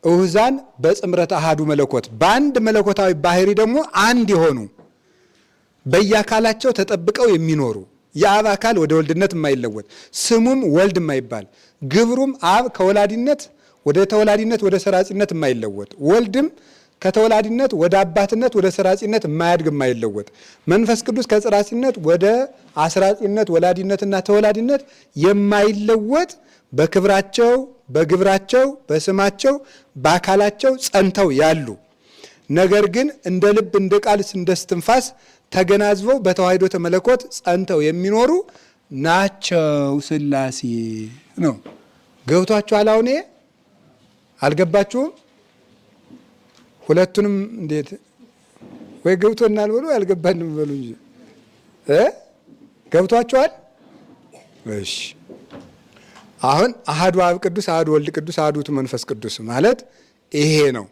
እውዛን በጽምረት አሃዱ መለኮት፣ በአንድ መለኮታዊ ባህሪ ደግሞ አንድ የሆኑ፣ በየአካላቸው ተጠብቀው የሚኖሩ፣ የአብ አካል ወደ ወልድነት የማይለወጥ፣ ስሙም ወልድ የማይባል፣ ግብሩም አብ ከወላዲነት ወደ ተወላዲነት ወደ ሰራጺነት የማይለወጥ፣ ወልድም ከተወላዲነት ወደ አባትነት ወደ ሰራጺነት የማያድግ የማይለወጥ፣ መንፈስ ቅዱስ ከጽራጺነት ወደ አስራጺነት ወላዲነትና ተወላዲነት የማይለወጥ፣ በክብራቸው በግብራቸው በስማቸው በአካላቸው ጸንተው ያሉ፣ ነገር ግን እንደ ልብ እንደ ቃል እንደ እስትንፋስ ተገናዝበው በተዋሕዶ ተመለኮት ጸንተው የሚኖሩ ናቸው። ሥላሴ ነው። ገብቷችኋል? አሁን ይሄ አልገባችሁም? ሁለቱንም እንዴት ወይ ገብቶናል በሉ ያልገባንም በሉ እንጂ ገብቷችኋል? እሺ፣ አሁን አሐዱ አብ ቅዱስ፣ አሐዱ ወልድ ቅዱስ፣ አሐዱ ውእቱ መንፈስ ቅዱስ ማለት ይሄ ነው።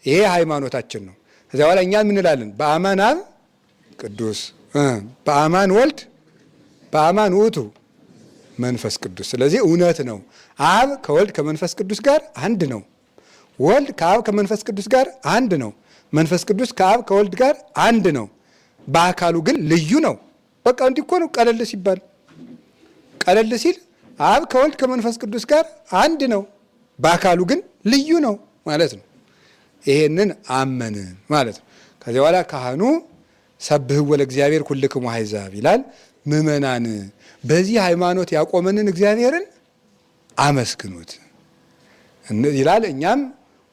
ይሄ ሃይማኖታችን ነው። ከዚያ በኋላ እኛ ምን እንላለን? በአማን አብ ቅዱስ፣ በአማን ወልድ፣ በአማን ውእቱ መንፈስ ቅዱስ። ስለዚህ እውነት ነው። አብ ከወልድ ከመንፈስ ቅዱስ ጋር አንድ ነው። ወልድ ከአብ ከመንፈስ ቅዱስ ጋር አንድ ነው። መንፈስ ቅዱስ ከአብ ከወልድ ጋር አንድ ነው። በአካሉ ግን ልዩ ነው። በቃ እንዲህ እኮ ነው። ቀለል ሲባል፣ ቀለል ሲል አብ ከወልድ ከመንፈስ ቅዱስ ጋር አንድ ነው፣ በአካሉ ግን ልዩ ነው ማለት ነው። ይሄንን አመንን ማለት ነው። ከዚያ በኋላ ካህኑ ሰብህዎ ለእግዚአብሔር ኩልክሙ አሕዛብ ይላል። ምእመናን በዚህ ሃይማኖት ያቆመንን እግዚአብሔርን አመስግኑት ይላል። እኛም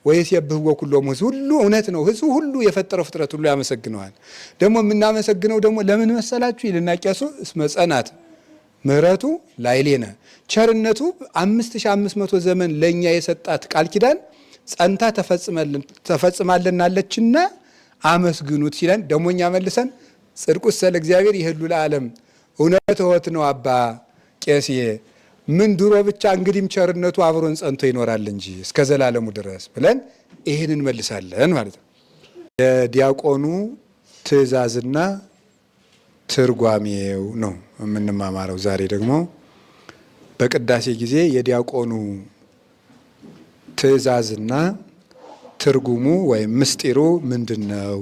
ወይሴብሕዎ ኩሎሙ ሕዝብ፣ ሁሉ እውነት ነው። ሕዝቡ ሁሉ፣ የፈጠረው ፍጥረት ሁሉ ያመሰግነዋል። ደግሞ የምናመሰግነው ደግሞ ለምን መሰላችሁ ይልና ቄሱ፣ እስመ ጸናት ምሕረቱ ላዕሌነ፣ ቸርነቱ 5500 ዘመን ለእኛ የሰጣት ቃል ኪዳን ጸንታ ተፈጽማልናለችና አመስግኑት ሲለን ደግሞ እኛ መልሰን ጽድቁሰ ለእግዚአብሔር ይህሉ ለዓለም፣ እውነት ሕይወት ነው አባ ቄሴ፣ ምን ድሮ ብቻ፣ እንግዲህም ቸርነቱ አብሮን ጸንቶ ይኖራል እንጂ እስከ ዘላለሙ ድረስ ብለን ይህን እንመልሳለን ማለት ነው። የዲያቆኑ ትእዛዝና ትርጓሜው ነው የምንማማረው። ዛሬ ደግሞ በቅዳሴ ጊዜ የዲያቆኑ ትእዛዝና ትርጉሙ ወይም ምስጢሩ ምንድን ነው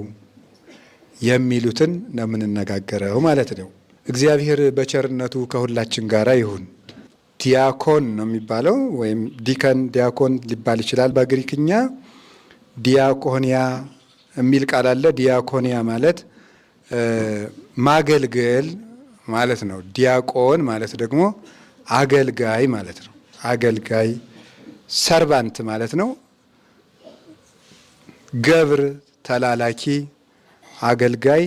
የሚሉትን ነው የምንነጋገረው ማለት ነው። እግዚአብሔር በቸርነቱ ከሁላችን ጋር ይሁን። ዲያኮን ነው የሚባለው ወይም deacon፣ ዲያኮን ሊባል ይችላል። በግሪክኛ ዲያቆንያ የሚል ቃል አለ። ዲያኮንያ ማለት ማገልገል ማለት ነው። ዲያቆን ማለት ደግሞ አገልጋይ ማለት ነው። አገልጋይ servant ማለት ነው። ገብር፣ ተላላኪ፣ አገልጋይ፣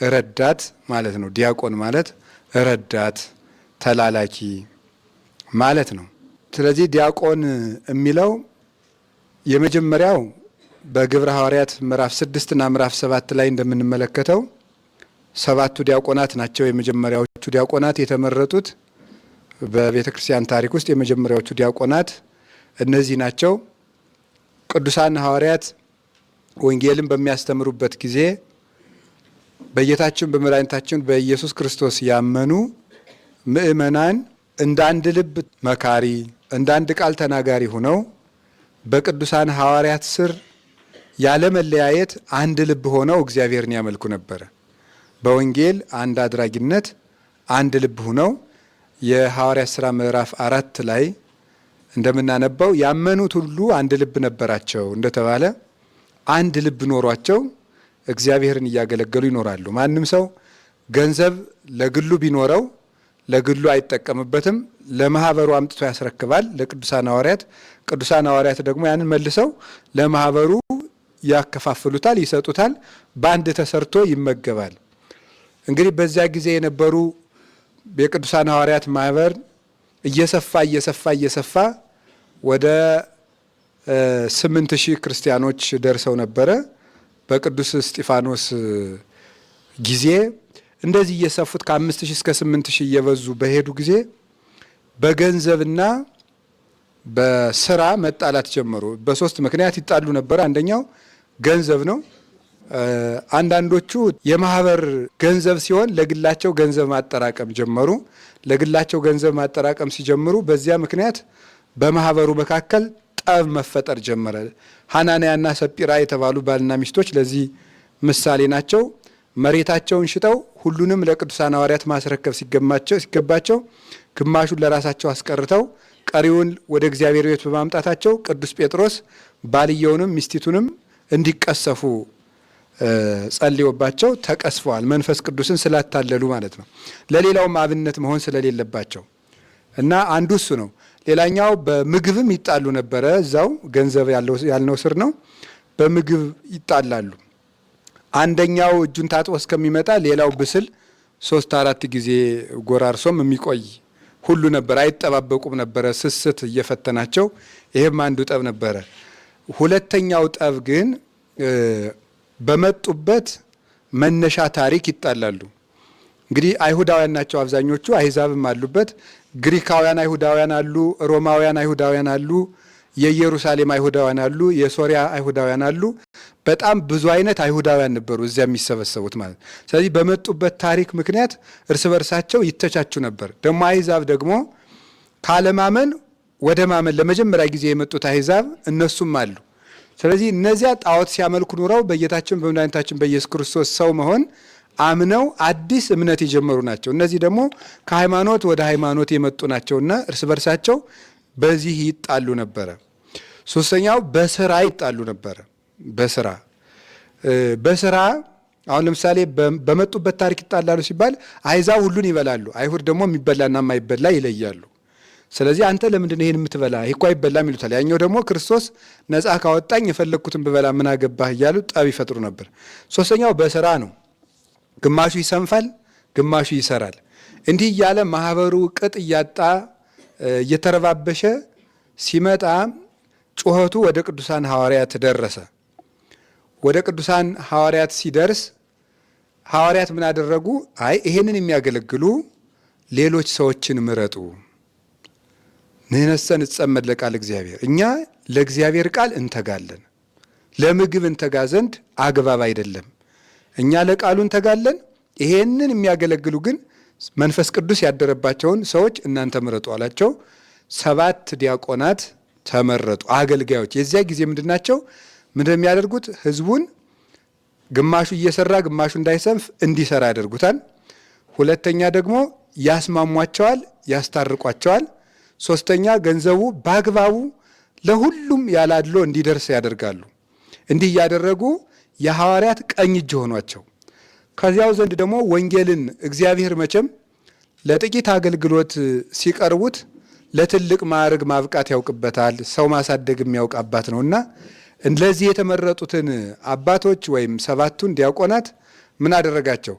ረዳት ማለት ነው። ዲያቆን ማለት ረዳት፣ ተላላኪ ማለት ነው። ስለዚህ ዲያቆን የሚለው የመጀመሪያው በግብረ ሐዋርያት ምዕራፍ 6 እና ምዕራፍ 7 ላይ እንደምንመለከተው ሰባቱ ዲያቆናት ናቸው። የመጀመሪያዎቹ ዲያቆናት የተመረጡት፣ በቤተ ክርስቲያን ታሪክ ውስጥ የመጀመሪያዎቹ ዲያቆናት እነዚህ ናቸው። ቅዱሳን ሐዋርያት ወንጌልን በሚያስተምሩበት ጊዜ በጌታችን በመድኃኒታችን በኢየሱስ ክርስቶስ ያመኑ ምእመናን እንደ አንድ ልብ መካሪ፣ እንደ አንድ ቃል ተናጋሪ ሆነው በቅዱሳን ሐዋርያት ስር ያለመለያየት አንድ ልብ ሆነው እግዚአብሔርን ያመልኩ ነበረ። በወንጌል አንድ አድራጊነት አንድ ልብ ሆነው የሐዋርያት ሥራ ምዕራፍ 4 ላይ እንደምናነባው ያመኑት ሁሉ አንድ ልብ ነበራቸው እንደተባለ አንድ ልብ ኖሯቸው እግዚአብሔርን እያገለገሉ ይኖራሉ። ማንም ሰው ገንዘብ ለግሉ ቢኖረው ለግሉ አይጠቀምበትም። ለማህበሩ አምጥቶ ያስረክባል፣ ለቅዱሳን ሐዋርያት። ቅዱሳን ሐዋርያት ደግሞ ያንን መልሰው ለማህበሩ ያከፋፍሉታል፣ ይሰጡታል። በአንድ ተሰርቶ ይመገባል። እንግዲህ በዚያ ጊዜ የነበሩ የቅዱሳን ሐዋርያት ማህበር እየሰፋ እየሰፋ እየሰፋ ወደ 8000 ክርስቲያኖች ደርሰው ነበረ። በቅዱስ እስጢፋኖስ ጊዜ እንደዚህ እየሰፉት ከ5000 እስከ 8000 እየበዙ በሄዱ ጊዜ በገንዘብና በስራ መጣላት ጀመሩ። በሶስት ምክንያት ይጣሉ ነበር። አንደኛው ገንዘብ ነው። አንዳንዶቹ የማህበር ገንዘብ ሲሆን ለግላቸው ገንዘብ ማጠራቀም ጀመሩ። ለግላቸው ገንዘብ ማጠራቀም ሲጀምሩ በዚያ ምክንያት በማህበሩ መካከል ጠብ መፈጠር ጀመረ። ሐናንያና ሰጲራ የተባሉ ባልና ሚስቶች ለዚህ ምሳሌ ናቸው። መሬታቸውን ሽጠው ሁሉንም ለቅዱሳን ሐዋርያት ማስረከብ ሲገባቸው ግማሹን ለራሳቸው አስቀርተው ቀሪውን ወደ እግዚአብሔር ቤት በማምጣታቸው ቅዱስ ጴጥሮስ ባልየውንም ሚስቲቱንም እንዲቀሰፉ ጸልዮባቸው ተቀስፈዋል። መንፈስ ቅዱስን ስላታለሉ ማለት ነው። ለሌላውም አብነት መሆን ስለሌለባቸው እና አንዱ እሱ ነው። ሌላኛው በምግብም ይጣሉ ነበረ። እዛው ገንዘብ ያልነው ስር ነው። በምግብ ይጣላሉ። አንደኛው እጁን ታጥቦ እስከሚመጣ ሌላው ብስል 3-4 ጊዜ ጎራርሶም የሚቆይ ሁሉ ነበር። አይጠባበቁም ነበረ፣ ስስት እየፈተናቸው። ይሄም አንዱ ጠብ ነበረ። ሁለተኛው ጠብ ግን በመጡበት መነሻ ታሪክ ይጣላሉ። እንግዲህ አይሁዳውያን ናቸው አብዛኞቹ፣ አህዛብም አሉበት። ግሪካውያን አይሁዳውያን አሉ፣ ሮማውያን አይሁዳውያን አሉ፣ የኢየሩሳሌም አይሁዳውያን አሉ፣ የሶሪያ አይሁዳውያን አሉ። በጣም ብዙ አይነት አይሁዳውያን ነበሩ እዚያ የሚሰበሰቡት ማለት ነው። ስለዚህ በመጡበት ታሪክ ምክንያት እርስ በርሳቸው ይተቻቹ ነበር። ደግሞ አህዛብ ደግሞ ካለማመን ወደ ማመን ለመጀመሪያ ጊዜ የመጡት አህዛብ እነሱም አሉ። ስለዚህ እነዚያ ጣዖት ሲያመልኩ ኑረው በጌታችን በመድኃኒታችን በኢየሱስ ክርስቶስ ሰው መሆን አምነው አዲስ እምነት የጀመሩ ናቸው። እነዚህ ደግሞ ከሃይማኖት ወደ ሃይማኖት የመጡ ናቸውና እርስ በርሳቸው በዚህ ይጣሉ ነበረ። ሶስተኛው በስራ ይጣሉ ነበረ። በስራ አሁን ለምሳሌ በመጡበት ታሪክ ይጣላሉ ሲባል አህዛብ ሁሉን ይበላሉ፣ አይሁድ ደግሞ የሚበላና የማይበላ ይለያሉ። ስለዚህ አንተ ለምንድን ነው ይሄን የምትበላ? ይሄ እኮ አይበላም ይሉታል። ያኛው ደግሞ ክርስቶስ ነፃ ካወጣኝ የፈለግኩትን ብበላ ምን አገባህ እያሉ ጠብ ይፈጥሩ ነበር። ሶስተኛው በስራ ነው። ግማሹ ይሰንፋል፣ ግማሹ ይሰራል። እንዲህ እያለ ማህበሩ ቅጥ እያጣ እየተረባበሸ ሲመጣ ጩኸቱ ወደ ቅዱሳን ሐዋርያት ደረሰ። ወደ ቅዱሳን ሐዋርያት ሲደርስ ሐዋርያት ምን አደረጉ? አይ ይሄንን የሚያገለግሉ ሌሎች ሰዎችን ምረጡ። ንሕነሰ ንጸመድ ለቃል እግዚአብሔር፣ እኛ ለእግዚአብሔር ቃል እንተጋለን። ለምግብ እንተጋ ዘንድ አግባብ አይደለም። እኛ ለቃሉ እንተጋለን። ይሄንን የሚያገለግሉ ግን መንፈስ ቅዱስ ያደረባቸውን ሰዎች እናንተ ምረጡ አላቸው። 7 ዲያቆናት ተመረጡ፣ አገልጋዮች። የዚያ ጊዜ ምንድናቸው? ምንድነው የሚያደርጉት? ህዝቡን ግማሹ እየሰራ ግማሹ እንዳይሰንፍ እንዲሰራ ያደርጉታል። ሁለተኛ ደግሞ ያስማሟቸዋል፣ ያስታርቋቸዋል። ሶስተኛ ገንዘቡ በአግባቡ ለሁሉም ያላድሎ እንዲደርስ ያደርጋሉ። እንዲህ እያደረጉ የሐዋርያት ቀኝ እጅ ሆኗቸው። ከዚያው ዘንድ ደግሞ ወንጌልን እግዚአብሔር መቼም ለጥቂት አገልግሎት ሲቀርቡት ለትልቅ ማዕረግ ማብቃት ያውቅበታል፣ ሰው ማሳደግ የሚያውቅ አባት ነውና ለዚህ የተመረጡትን አባቶች ወይም 7ቱን ዲያቆናት ምን አደረጋቸው?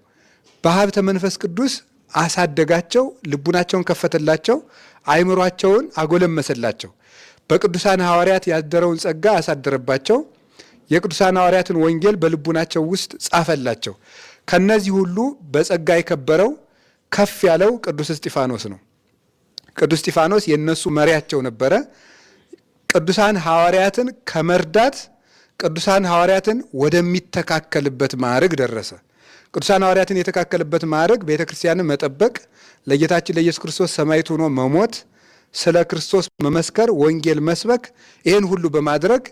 በሀብተ መንፈስ ቅዱስ አሳደጋቸው፣ ልቡናቸውን ከፈተላቸው፣ አይምሯቸውን አጎለመሰላቸው። በቅዱሳን ሐዋርያት ያደረውን ጸጋ አሳደረባቸው። የቅዱሳን ሐዋርያትን ወንጌል በልቡናቸው ውስጥ ጻፈላቸው። ከነዚህ ሁሉ በጸጋ የከበረው ከፍ ያለው ቅዱስ እስጢፋኖስ ነው። ቅዱስ እስጢፋኖስ የነሱ መሪያቸው ነበረ። ቅዱሳን ሐዋርያትን ከመርዳት ቅዱሳን ሐዋርያትን ወደሚተካከልበት ማዕረግ ደረሰ። ቅዱሳን ሐዋርያትን የተካከለበት ማዕረግ ቤተክርስቲያንን መጠበቅ፣ ለጌታችን ለኢየሱስ ክርስቶስ ሰማዕት ሆኖ መሞት፣ ስለ ክርስቶስ መመስከር፣ ወንጌል መስበክ፣ ይሄን ሁሉ በማድረግ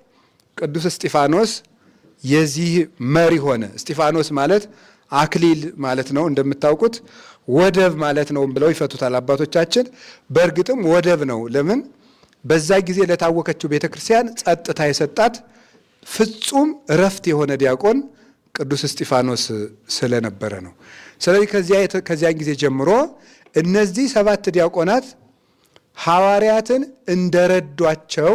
ቅዱስ እስጢፋኖስ የዚህ መሪ ሆነ። እስጢፋኖስ ማለት አክሊል ማለት ነው፣ እንደምታውቁት ወደብ ማለት ነው ብለው ይፈቱታል አባቶቻችን። በእርግጥም ወደብ ነው። ለምን? በዛ ጊዜ ለታወከችው ቤተክርስቲያን ጸጥታ የሰጣት ፍጹም እረፍት የሆነ ዲያቆን ቅዱስ እስጢፋኖስ ስለነበረ ነው። ስለዚህ ከዚያን ጊዜ ጀምሮ እነዚህ 7 ዲያቆናት ሐዋርያትን እንደረዷቸው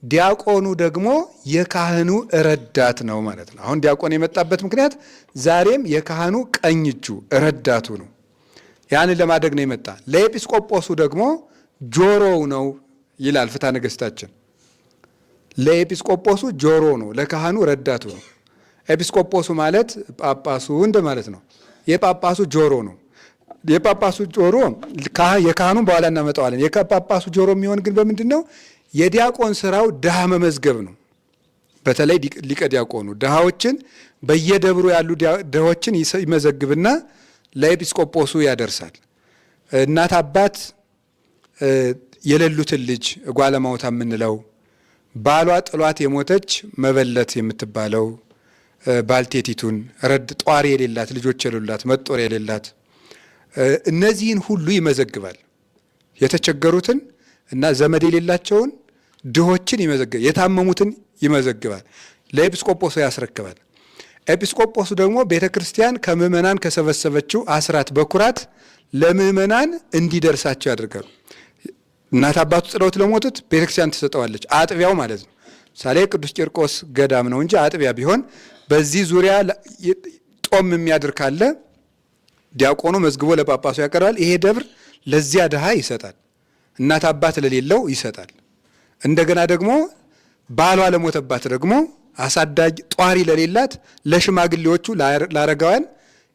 ዲያቆኑ ደግሞ የካህኑ ረዳት ነው ማለት ነው። አሁን ዲያቆን የመጣበት ምክንያት ዛሬም የካህኑ ቀኝ እጁ ረዳቱ ነው። ያንን ለማድረግ ነው የመጣ። ለኤጲስቆጶሱ ደግሞ ጆሮው ነው ይላል ፍትሐ ነገሥታችን። ለኤጲስቆጶሱ ጆሮ ነው፣ ለካህኑ ረዳቱ ነው። ኤጲስቆጶሱ ማለት ጳጳሱ እንደማለት ነው። የጳጳሱ ጆሮ ነው። የጳጳሱ ጆሮ የካህኑን በኋላ እናመጣዋለን። የጳጳሱ ጆሮ የሚሆን ግን በምንድነው? የዲያቆን ስራው ድሃ መመዝገብ ነው። በተለይ ሊቀ ዲያቆኑ ድሃዎችን በየደብሩ ያሉ ድሆችን ይመዘግብና ለኤጲስቆጶሱ ያደርሳል። እናት አባት የሌሉትን ልጅ ጓለማውታ የምንለው ባሏ ጥሏት የሞተች መበለት የምትባለው ባልቴቲቱን፣ ረድ ጧሪ የሌላት፣ ልጆች የሌላት፣ መጦር የሌላት፣ እነዚህን ሁሉ ይመዘግባል። የተቸገሩትን እና ዘመድ የሌላቸውን ድሆችን ይመዘግባል። የታመሙትን ይመዘግባል። ለኤጲስቆጶሱ ያስረክባል። ኤጲስቆጶሱ ደግሞ ቤተ ክርስቲያን ከምዕመናን ከሰበሰበችው አስራት በኩራት ለምዕመናን እንዲደርሳቸው ያደርጋሉ። እናት አባቱ ጥለውት ለሞቱት ቤተ ክርስቲያን ትሰጠዋለች። አጥቢያው ማለት ነው። ምሳሌ ቅዱስ ቂርቆስ ገዳም ነው እንጂ አጥቢያ ቢሆን በዚህ ዙሪያ ጦም የሚያድር ካለ ዲያቆኑ መዝግቦ ለጳጳሱ ያቀርባል። ይሄ ደብር ለዚያ ድሃ ይሰጣል። እናት አባት ለሌለው ይሰጣል። እንደገና ደግሞ ባሏ ለሞተባት ደግሞ አሳዳጅ ጧሪ ለሌላት ለሽማግሌዎቹ ለአረጋውያን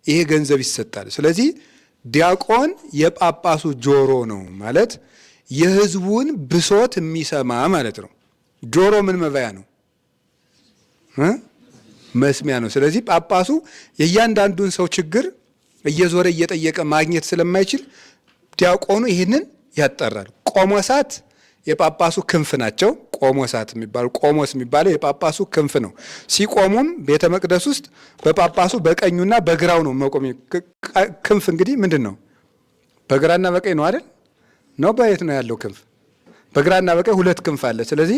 ይሄ ገንዘብ ይሰጣል። ስለዚህ ዲያቆን የጳጳሱ ጆሮ ነው ማለት የሕዝቡን ብሶት የሚሰማ ማለት ነው። ጆሮ ምን መባያ ነው? መስሚያ ነው። ስለዚህ ጳጳሱ የእያንዳንዱን ሰው ችግር እየዞረ እየጠየቀ ማግኘት ስለማይችል ዲያቆኑ ይህንን ያጠራል። ቆሞሳት የጳጳሱ ክንፍ ናቸው። ቆሞሳት የሚባለው ቆሞስ የሚባለው የጳጳሱ ክንፍ ነው። ሲቆሙም ቤተ መቅደስ ውስጥ በጳጳሱ በቀኙና በግራው ነው መቆም። ክንፍ እንግዲህ ምንድን ነው? በግራና በቀኝ ነው አይደል? ነው በየት ነው ያለው ክንፍ? በግራና በቀኝ ሁለት ክንፍ አለ። ስለዚህ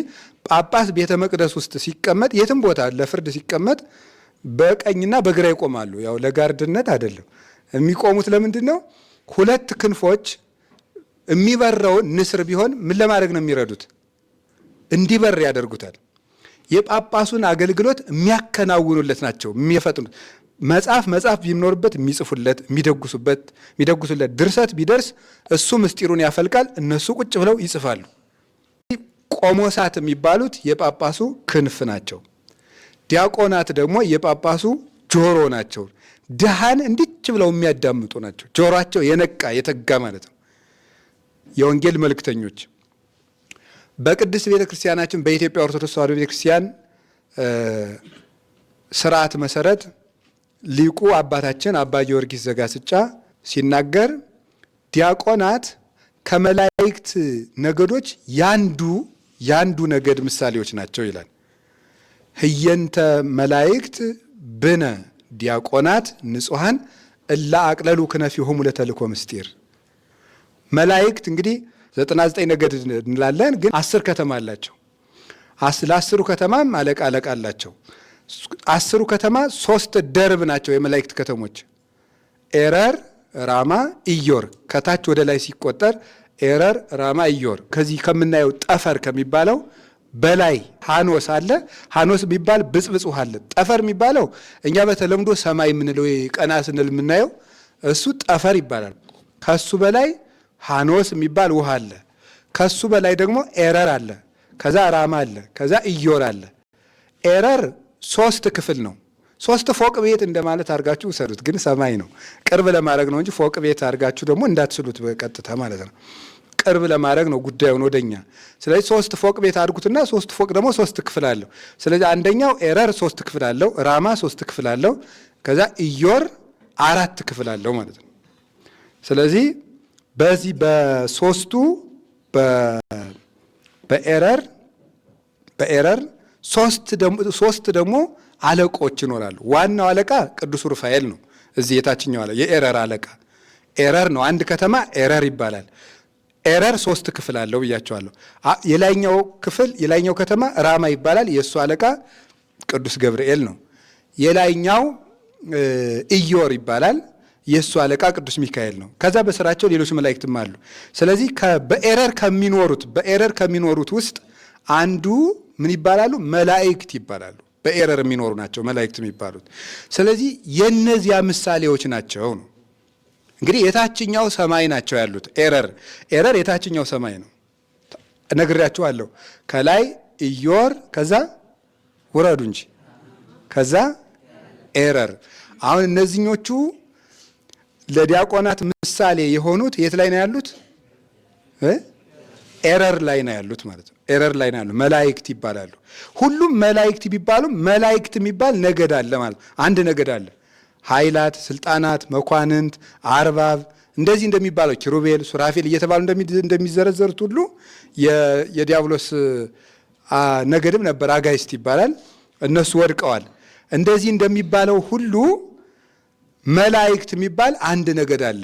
ጳጳስ ቤተ መቅደስ ውስጥ ሲቀመጥ፣ የትም ቦታ ለፍርድ ሲቀመጥ በቀኝና በግራ ይቆማሉ። ያው ለጋርድነት አይደለም የሚቆሙት። ለምንድን ነው? ሁለት ክንፎች የሚበረውን ንስር ቢሆን ምን ለማድረግ ነው የሚረዱት? እንዲበር ያደርጉታል። የጳጳሱን አገልግሎት የሚያከናውኑለት ናቸው፣ የሚፈጥኑት። መጽሐፍ ቢኖርበት የሚጽፉለት፣ የሚደጉሱበት የሚደጉሱለት ድርሰት ቢደርስ እሱ ምስጢሩን ያፈልቃል፣ እነሱ ቁጭ ብለው ይጽፋሉ። ቆሞሳት የሚባሉት የጳጳሱ ክንፍ ናቸው። ዲያቆናት ደግሞ የጳጳሱ ጆሮ ናቸው። ድሃን እንዲች ብለው የሚያዳምጡ ናቸው። ጆሮአቸው የነቃ የተጋ ማለት ነው። የወንጌል መልእክተኞች በቅድስት ቤተ ክርስቲያናችን በኢትዮጵያ ኦርቶዶክስ ተዋሕዶ ቤተ ክርስቲያን ስርዓት መሰረት ሊቁ አባታችን አባ ጊዮርጊስ ዘጋስጫ ሲናገር ዲያቆናት ከመላእክት ነገዶች ያንዱ ነገድ ምሳሌዎች ናቸው ይላል። ህየንተ መላእክት ብነ ዲያቆናት ንጹሐን እላ አቅለሉ ክነፊሆሙ ለተልእኮ ምስጢር። መላእክት እንግዲህ 99 ነገድ እንላለን፣ ግን 10 ከተማ አላቸው። ለአስሩ ከተማም አለቃ አለቃ አላቸው። 10ሩ ከተማ 3 ደርብ ናቸው የመላእክት ከተሞች፣ ኤረር፣ ራማ፣ ኢዮር። ከታች ወደ ላይ ሲቆጠር ኤረር፣ ራማ፣ ኢዮር። ከዚህ ከምናየው ጠፈር ከሚባለው በላይ ሃኖስ አለ። ሃኖስ የሚባል ብጽብጽ ውሃ አለ። ጠፈር የሚባለው እኛ በተለምዶ ሰማይ የምንለው ቀና ስንል የምናየው እሱ ጠፈር ይባላል። ከሱ በላይ ሃኖስ የሚባል ውሃ አለ። ከሱ በላይ ደግሞ ኤረር አለ። ከዛ ራማ አለ። ከዛ ኢዮር አለ። ኤረር 3 ክፍል ነው። 3 ፎቅ ቤት እንደማለት አድርጋችሁ ውሰዱት፣ ግን ሰማይ ነው። ቅርብ ለማድረግ ነው እንጂ ፎቅ ቤት አድርጋችሁ ደግሞ እንዳትስሉት በቀጥታ ማለት ነው። ቅርብ ለማድረግ ነው ጉዳዩን ወደኛ። ስለዚህ 3 ፎቅ ቤት አድርጉትና 3 ፎቅ ደግሞ 3 ክፍል አለው። ስለዚህ አንደኛው ኤረር 3 ክፍል አለው፣ ራማ 3 ክፍል አለው፣ ከዛ ኢዮር 4 ክፍል አለው ማለት ነው። ስለዚህ በዚህ በሶስቱ በኤረር በኤረር 3 ደግሞ አለቆች ይኖራሉ። ዋናው አለቃ ቅዱስ ሩፋኤል ነው። እዚህ የታችኛው አለቃ የኤረር አለቃ ኤረር ነው። አንድ ከተማ ኤረር ይባላል። ኤረር 3 ክፍል አለው ብያቸዋለሁ። የላይኛው ክፍል የላይኛው ከተማ ራማ ይባላል። የሱ አለቃ ቅዱስ ገብርኤል ነው። የላይኛው ኢዮር ይባላል። የሱ አለቃ ቅዱስ ሚካኤል ነው። ከዛ በስራቸው ሌሎች መላእክትም አሉ። ስለዚህ በኤረር ከሚኖሩት ውስጥ አንዱ ምን ይባላሉ? መላእክት ይባላሉ። በኤረር የሚኖሩ ናቸው መላእክት የሚባሉት። ስለዚህ የነዚያ ምሳሌዎች ናቸው ነው። እንግዲህ የታችኛው ሰማይ ናቸው ያሉት። ኤረር የታችኛው ሰማይ ነው። ነግሬያችኋለሁ። ከላይ ኢዮር፣ ከዛ ውረዱ እንጂ ከዛ ኤረር። አሁን እነዚህኞቹ ለዲያቆናት ምሳሌ የሆኑት የት ላይ ነው ያሉት? ኤረር ላይ ነው ያሉት ማለት ነው። ኤረር ላይ ነው ያሉት። መላእክት ይባላሉ። ሁሉም መላእክት ቢባሉም መላእክት የሚባል ነገድ አለ ማለት ነው። አንድ ነገድ አለ። ኃይላት፣ ስልጣናት፣ መኳንንት፣ አርባብ እንደዚህ እንደሚባለው ኪሩቤል፣ ሱራፌል እየተባሉ እንደሚዘረዘሩት ሁሉ የዲያብሎስ ነገድም ነበር፣ አጋይስት ይባላል። እነሱ ወድቀዋል። እንደዚህ እንደሚባለው ሁሉ መላእክት የሚባል አንድ ነገድ አለ።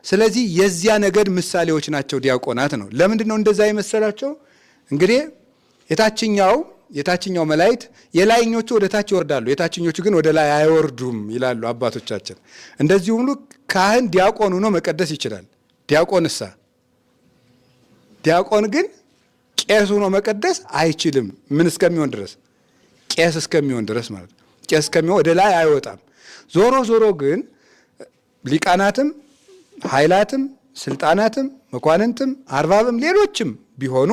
ስለዚህ የዚያ ነገድ ምሳሌዎች ናቸው ዲያቆናት ነው። ለምንድን ነው እንደዛ የመሰላቸው? እንግዲህ የታችኛው መላእክት የላይኞቹ ወደ ታች ይወርዳሉ፣ የታችኞቹ ግን ወደ ላይ አይወርዱም ይላሉ አባቶቻችን። እንደዚህ ሁሉ ካህን ዲያቆን ሆኖ መቀደስ ይችላል። ዲያቆንሳ ዲያቆን ግን ቄስ ሆኖ መቀደስ አይችልም። ምን እስከሚሆን ድረስ? ቄስ እስከሚሆን ድረስ ማለት ነው። ቄስ እስከሚሆን ወደ ላይ አይወጣም። ዞሮ ዞሮ ግን ሊቃናትም ኃይላትም ስልጣናትም መኳንንትም አርባብም ሌሎችም ቢሆኑ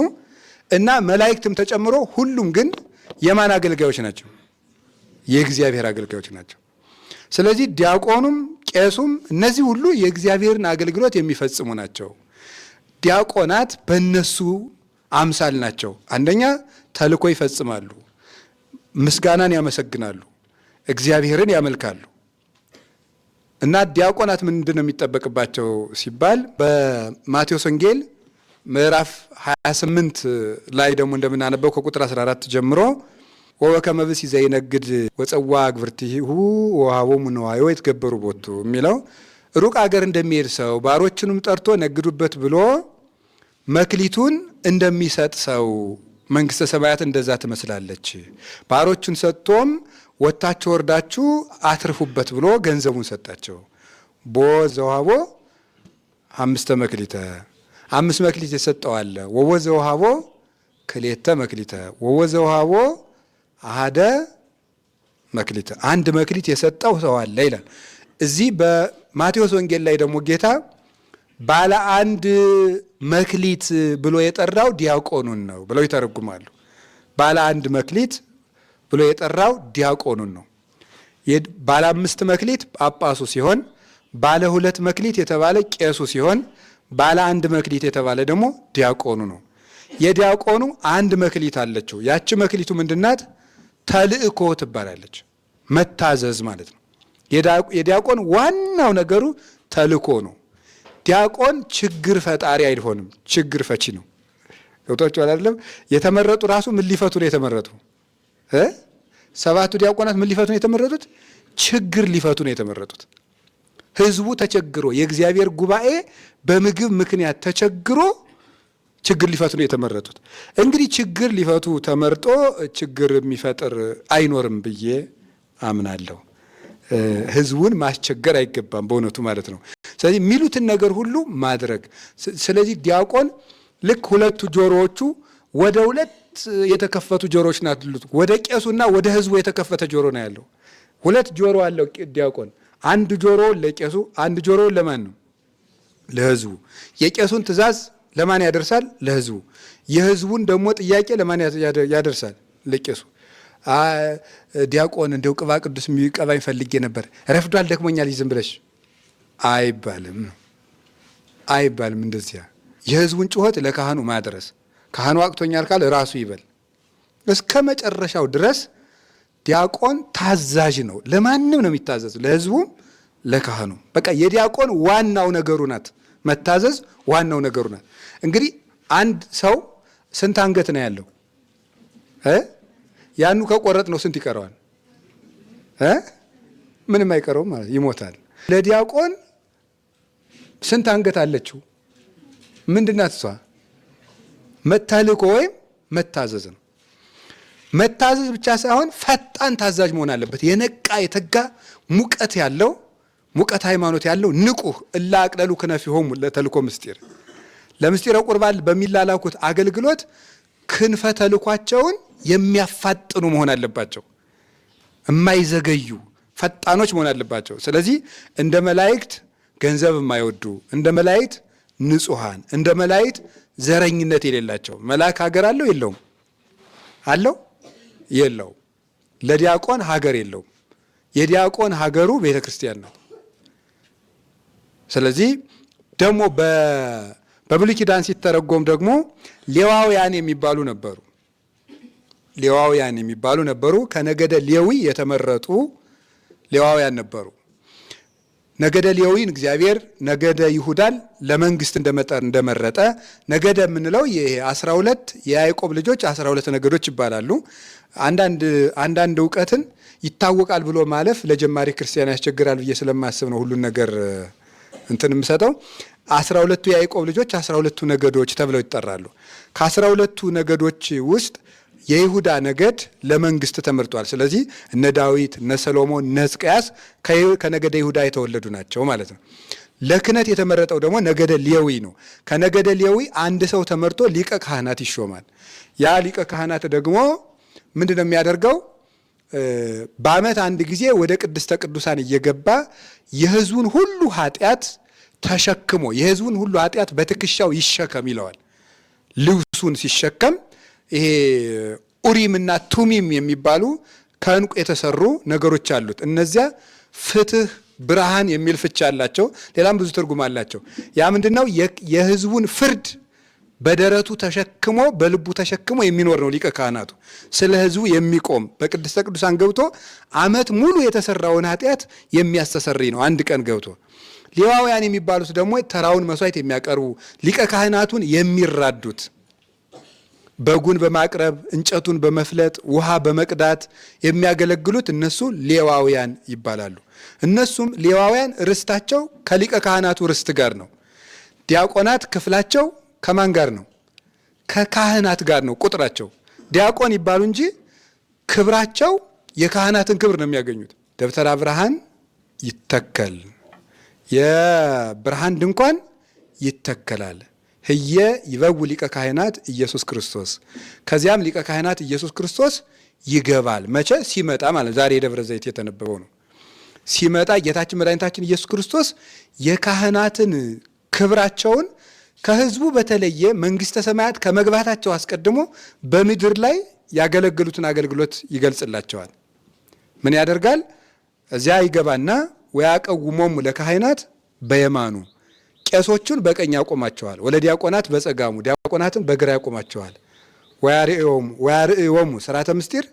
እና መላእክትም ተጨምሮ ሁሉም ግን የማን አገልጋዮች ናቸው? የእግዚአብሔር አገልጋዮች ናቸው። ስለዚህ ዲያቆኑም ቄሱም እነዚህ ሁሉ የእግዚአብሔርን አገልግሎት የሚፈጽሙ ናቸው። ዲያቆናት በእነሱ አምሳል ናቸው። አንደኛ ተልእኮ ይፈጽማሉ፣ ምስጋናን ያመሰግናሉ፣ እግዚአብሔርን ያመልካሉ። እና ዲያቆናት ምንድን ነው የሚጠበቅባቸው ሲባል በማቴዎስ ወንጌል ምዕራፍ 28 ላይ ደግሞ እንደምናነበው ከቁጥር 14 ጀምሮ ወበከመ ብእሲ ዘይነግድ ወጸዋ አግብርቲሁ ወሃቦሙ ንዋዮ ይትገበሩ ቦቱ የሚለው ሩቅ አገር እንደሚሄድ ሰው ባሮቹንም ጠርቶ ነግዱበት ብሎ መክሊቱን እንደሚሰጥ ሰው መንግስተ ሰማያት እንደዛ ትመስላለች። ባሮቹን ሰጥቶም ወታችሁ ወርዳችሁ አትርፉበት ብሎ ገንዘቡን ሰጣቸው። ቦ ዘውሃቦ አምስተ መክሊተ አምስት መክሊት የሰጠው አለ። ወቦ ዘውሃቦ ክሌተ መክሊተ ወቦ ዘውሃቦ አሃደ መክሊተ አንድ መክሊት የሰጠው ሰው አለ ይላል። እዚህ በማቴዎስ ወንጌል ላይ ደግሞ ጌታ ባለ አንድ መክሊት ብሎ የጠራው ዲያቆኑን ነው ብለው ይተረጉማሉ። ባለ አንድ መክሊት ብሎ የጠራው ዲያቆኑን ነው። ባለ አምስት መክሊት ጳጳሱ ሲሆን፣ ባለ ሁለት መክሊት የተባለ ቄሱ ሲሆን፣ ባለ አንድ መክሊት የተባለ ደግሞ ዲያቆኑ ነው። የዲያቆኑ አንድ መክሊት አለችው። ያቺ መክሊቱ ምንድናት? ተልእኮ ትባላለች። መታዘዝ ማለት ነው። የዲያቆን ዋናው ነገሩ ተልእኮ ነው። ዲያቆን ችግር ፈጣሪ አይሆንም፣ ችግር ፈቺ ነው። ገብቷችኋል አይደለም? የተመረጡ ራሱ ምን ሊፈቱ ነው የተመረጡ? ሰባቱ ዲያቆናት ምን ሊፈቱ ነው የተመረጡት? ችግር ሊፈቱ ነው የተመረጡት። ህዝቡ ተቸግሮ የእግዚአብሔር ጉባኤ በምግብ ምክንያት ተቸግሮ ችግር ሊፈቱ ነው የተመረጡት። እንግዲህ ችግር ሊፈቱ ተመርጦ ችግር የሚፈጥር አይኖርም ብዬ አምናለሁ። ህዝቡን ማስቸገር አይገባም በእውነቱ ማለት ነው። ስለዚህ የሚሉትን ነገር ሁሉ ማድረግ። ስለዚህ ዲያቆን ልክ ሁለቱ ጆሮዎቹ ወደ ሁለት የተከፈቱ ጆሮዎች ናት። ወደ ቄሱና ወደ ህዝቡ የተከፈተ ጆሮ ነው ያለው። ሁለት ጆሮ አለው ዲያቆን። አንድ ጆሮ ለቄሱ፣ አንድ ጆሮ ለማን ነው? ለህዝቡ። የቄሱን ትእዛዝ ለማን ያደርሳል? ለህዝቡ። የህዝቡን ደግሞ ጥያቄ ለማን ያደርሳል? ለቄሱ። ዲያቆን እንደው ቅባ ቅዱስ የሚቀባኝ ፈልጌ ነበር፣ ረፍዷል፣ ደክሞኛል፣ ዝም ብለሽ አይባልም፣ አይባልም። እንደዚያ የህዝቡን ጩኸት ለካህኑ ማድረስ፣ ካህኑ አቅቶኛል ካለ ራሱ ይበል። እስከ መጨረሻው ድረስ ዲያቆን ታዛዥ ነው። ለማንም ነው የሚታዘዝ፣ ለህዝቡም ለካህኑ። በቃ የዲያቆን ዋናው ነገሩ ናት መታዘዝ፣ ዋናው ነገሩ ናት። እንግዲህ አንድ ሰው ስንት አንገት ነው ያለው? ያኑ ከቆረጥ ነው ስንት ይቀረዋል? ምንም አይቀረውም ማለት ይሞታል። ለዲያቆን ስንት አንገት አለችው? ምንድናት እሷ? መታልኮ ወይም መታዘዝ ነው። መታዘዝ ብቻ ሳይሆን ፈጣን ታዛዥ መሆን አለበት። የነቃ የተጋ ሙቀት ያለው ሙቀት ሃይማኖት ያለው ንቁህ እላ አቅለሉ ክነፊሆሙ ለተልኮ ምስጢር ለምስጢረ ቁርባን በሚላላኩት አገልግሎት ክንፈ ተልኳቸውን የሚያፋጥኑ መሆን አለባቸው። የማይዘገዩ ፈጣኖች መሆን አለባቸው። ስለዚህ እንደ መላእክት ገንዘብ የማይወዱ፣ እንደ መላእክት ንጹሃን፣ እንደ መላእክት ዘረኝነት የሌላቸው። መልአክ ሀገር አለው የለውም? አለው የለውም? ለዲያቆን ሀገር የለውም። የዲያቆን ሀገሩ ቤተክርስቲያን ነው። ስለዚህ ደግሞ በብሉይ ኪዳን ሲተረጎም ደግሞ ሌዋውያን የሚባሉ ነበሩ። ሌዋውያን የሚባሉ ነበሩ። ከነገደ ሌዊ የተመረጡ ሌዋውያን ነበሩ። ነገደ ሌዊን እግዚአብሔር ነገደ ይሁዳን ለመንግስት እንደመረጠ፣ ነገደ የምንለው ይሄ 12 የያዕቆብ ልጆች 12 ነገዶች ይባላሉ። አንዳንድ እውቀትን ይታወቃል ብሎ ማለፍ ለጀማሪ ክርስቲያን ያስቸግራል ብዬ ስለማስብ ነው ሁሉን ነገር እንትን የምሰጠው። 12ቱ የያዕቆብ ልጆች 12ቱ ነገዶች ተብለው ይጠራሉ። ከ12ቱ ነገዶች ውስጥ የይሁዳ ነገድ ለመንግስት ተመርጧል። ስለዚህ እነ ዳዊት፣ እነ ሰሎሞን፣ እነ ሕዝቅያስ ከነገደ ይሁዳ የተወለዱ ናቸው ማለት ነው። ለክህነት የተመረጠው ደግሞ ነገደ ሌዊ ነው። ከነገደ ሌዊ አንድ ሰው ተመርጦ ሊቀ ካህናት ይሾማል። ያ ሊቀ ካህናት ደግሞ ምንድን ነው የሚያደርገው? በዓመት አንድ ጊዜ ወደ ቅድስተ ቅዱሳን እየገባ የሕዝቡን ሁሉ ኃጢአት ተሸክሞ፣ የሕዝቡን ሁሉ ኃጢአት በትከሻው ይሸከም ይለዋል። ልብሱን ሲሸከም ይሄ ኡሪም እና ቱሚም የሚባሉ ከዕንቁ የተሰሩ ነገሮች አሉት። እነዚያ ፍትህ፣ ብርሃን የሚል ፍቻ አላቸው። ሌላም ብዙ ትርጉም አላቸው። ያ ምንድነው? የሕዝቡን ፍርድ በደረቱ ተሸክሞ፣ በልቡ ተሸክሞ የሚኖር ነው ሊቀ ካህናቱ። ስለ ሕዝቡ የሚቆም፣ በቅድስተ ቅዱሳን ገብቶ ዓመት ሙሉ የተሰራውን ኃጢአት የሚያስተሰርይ ነው አንድ ቀን ገብቶ። ሌዋውያን የሚባሉት ደግሞ ተራውን መስዋዕት የሚያቀርቡ፣ ሊቀ ካህናቱን የሚራዱት፣ በጉን በማቅረብ፣ እንጨቱን በመፍለጥ፣ ውሃ በመቅዳት የሚያገለግሉት እነሱ ሌዋውያን ይባላሉ። እነሱም ሌዋውያን ርስታቸው ከሊቀ ካህናቱ ርስት ጋር ነው። ዲያቆናት ክፍላቸው ከማን ጋር ነው? ከካህናት ጋር ነው ቁጥራቸው። ዲያቆን ይባሉ እንጂ ክብራቸው የካህናትን ክብር ነው የሚያገኙት። ደብተራ ብርሃን ይተከል፣ የብርሃን ድንኳን ይተከላል። ህየ ይበው ሊቀ ካህናት ኢየሱስ ክርስቶስ። ከዚያም ሊቀ ካህናት ኢየሱስ ክርስቶስ ይገባል። መቼ? ሲመጣ ማለት፣ ዛሬ የደብረ ዘይት የተነበበው ነው። ሲመጣ ጌታችን መድኃኒታችን ኢየሱስ ክርስቶስ የካህናትን ክብራቸውን ከህዝቡ በተለየ መንግስተ ሰማያት ከመግባታቸው አስቀድሞ በምድር ላይ ያገለገሉትን አገልግሎት ይገልጽላቸዋል። ምን ያደርጋል? እዚያ ይገባና ወያቀውሞሙ ለካህናት በየማኑ፣ ቄሶቹን በቀኝ ያቆማቸዋል። ወለዲያቆናት በጸጋሙ፣ ዲያቆናትን በግራ ያቆማቸዋል። ወያርእዮሙ ስርዓተ ምስጢር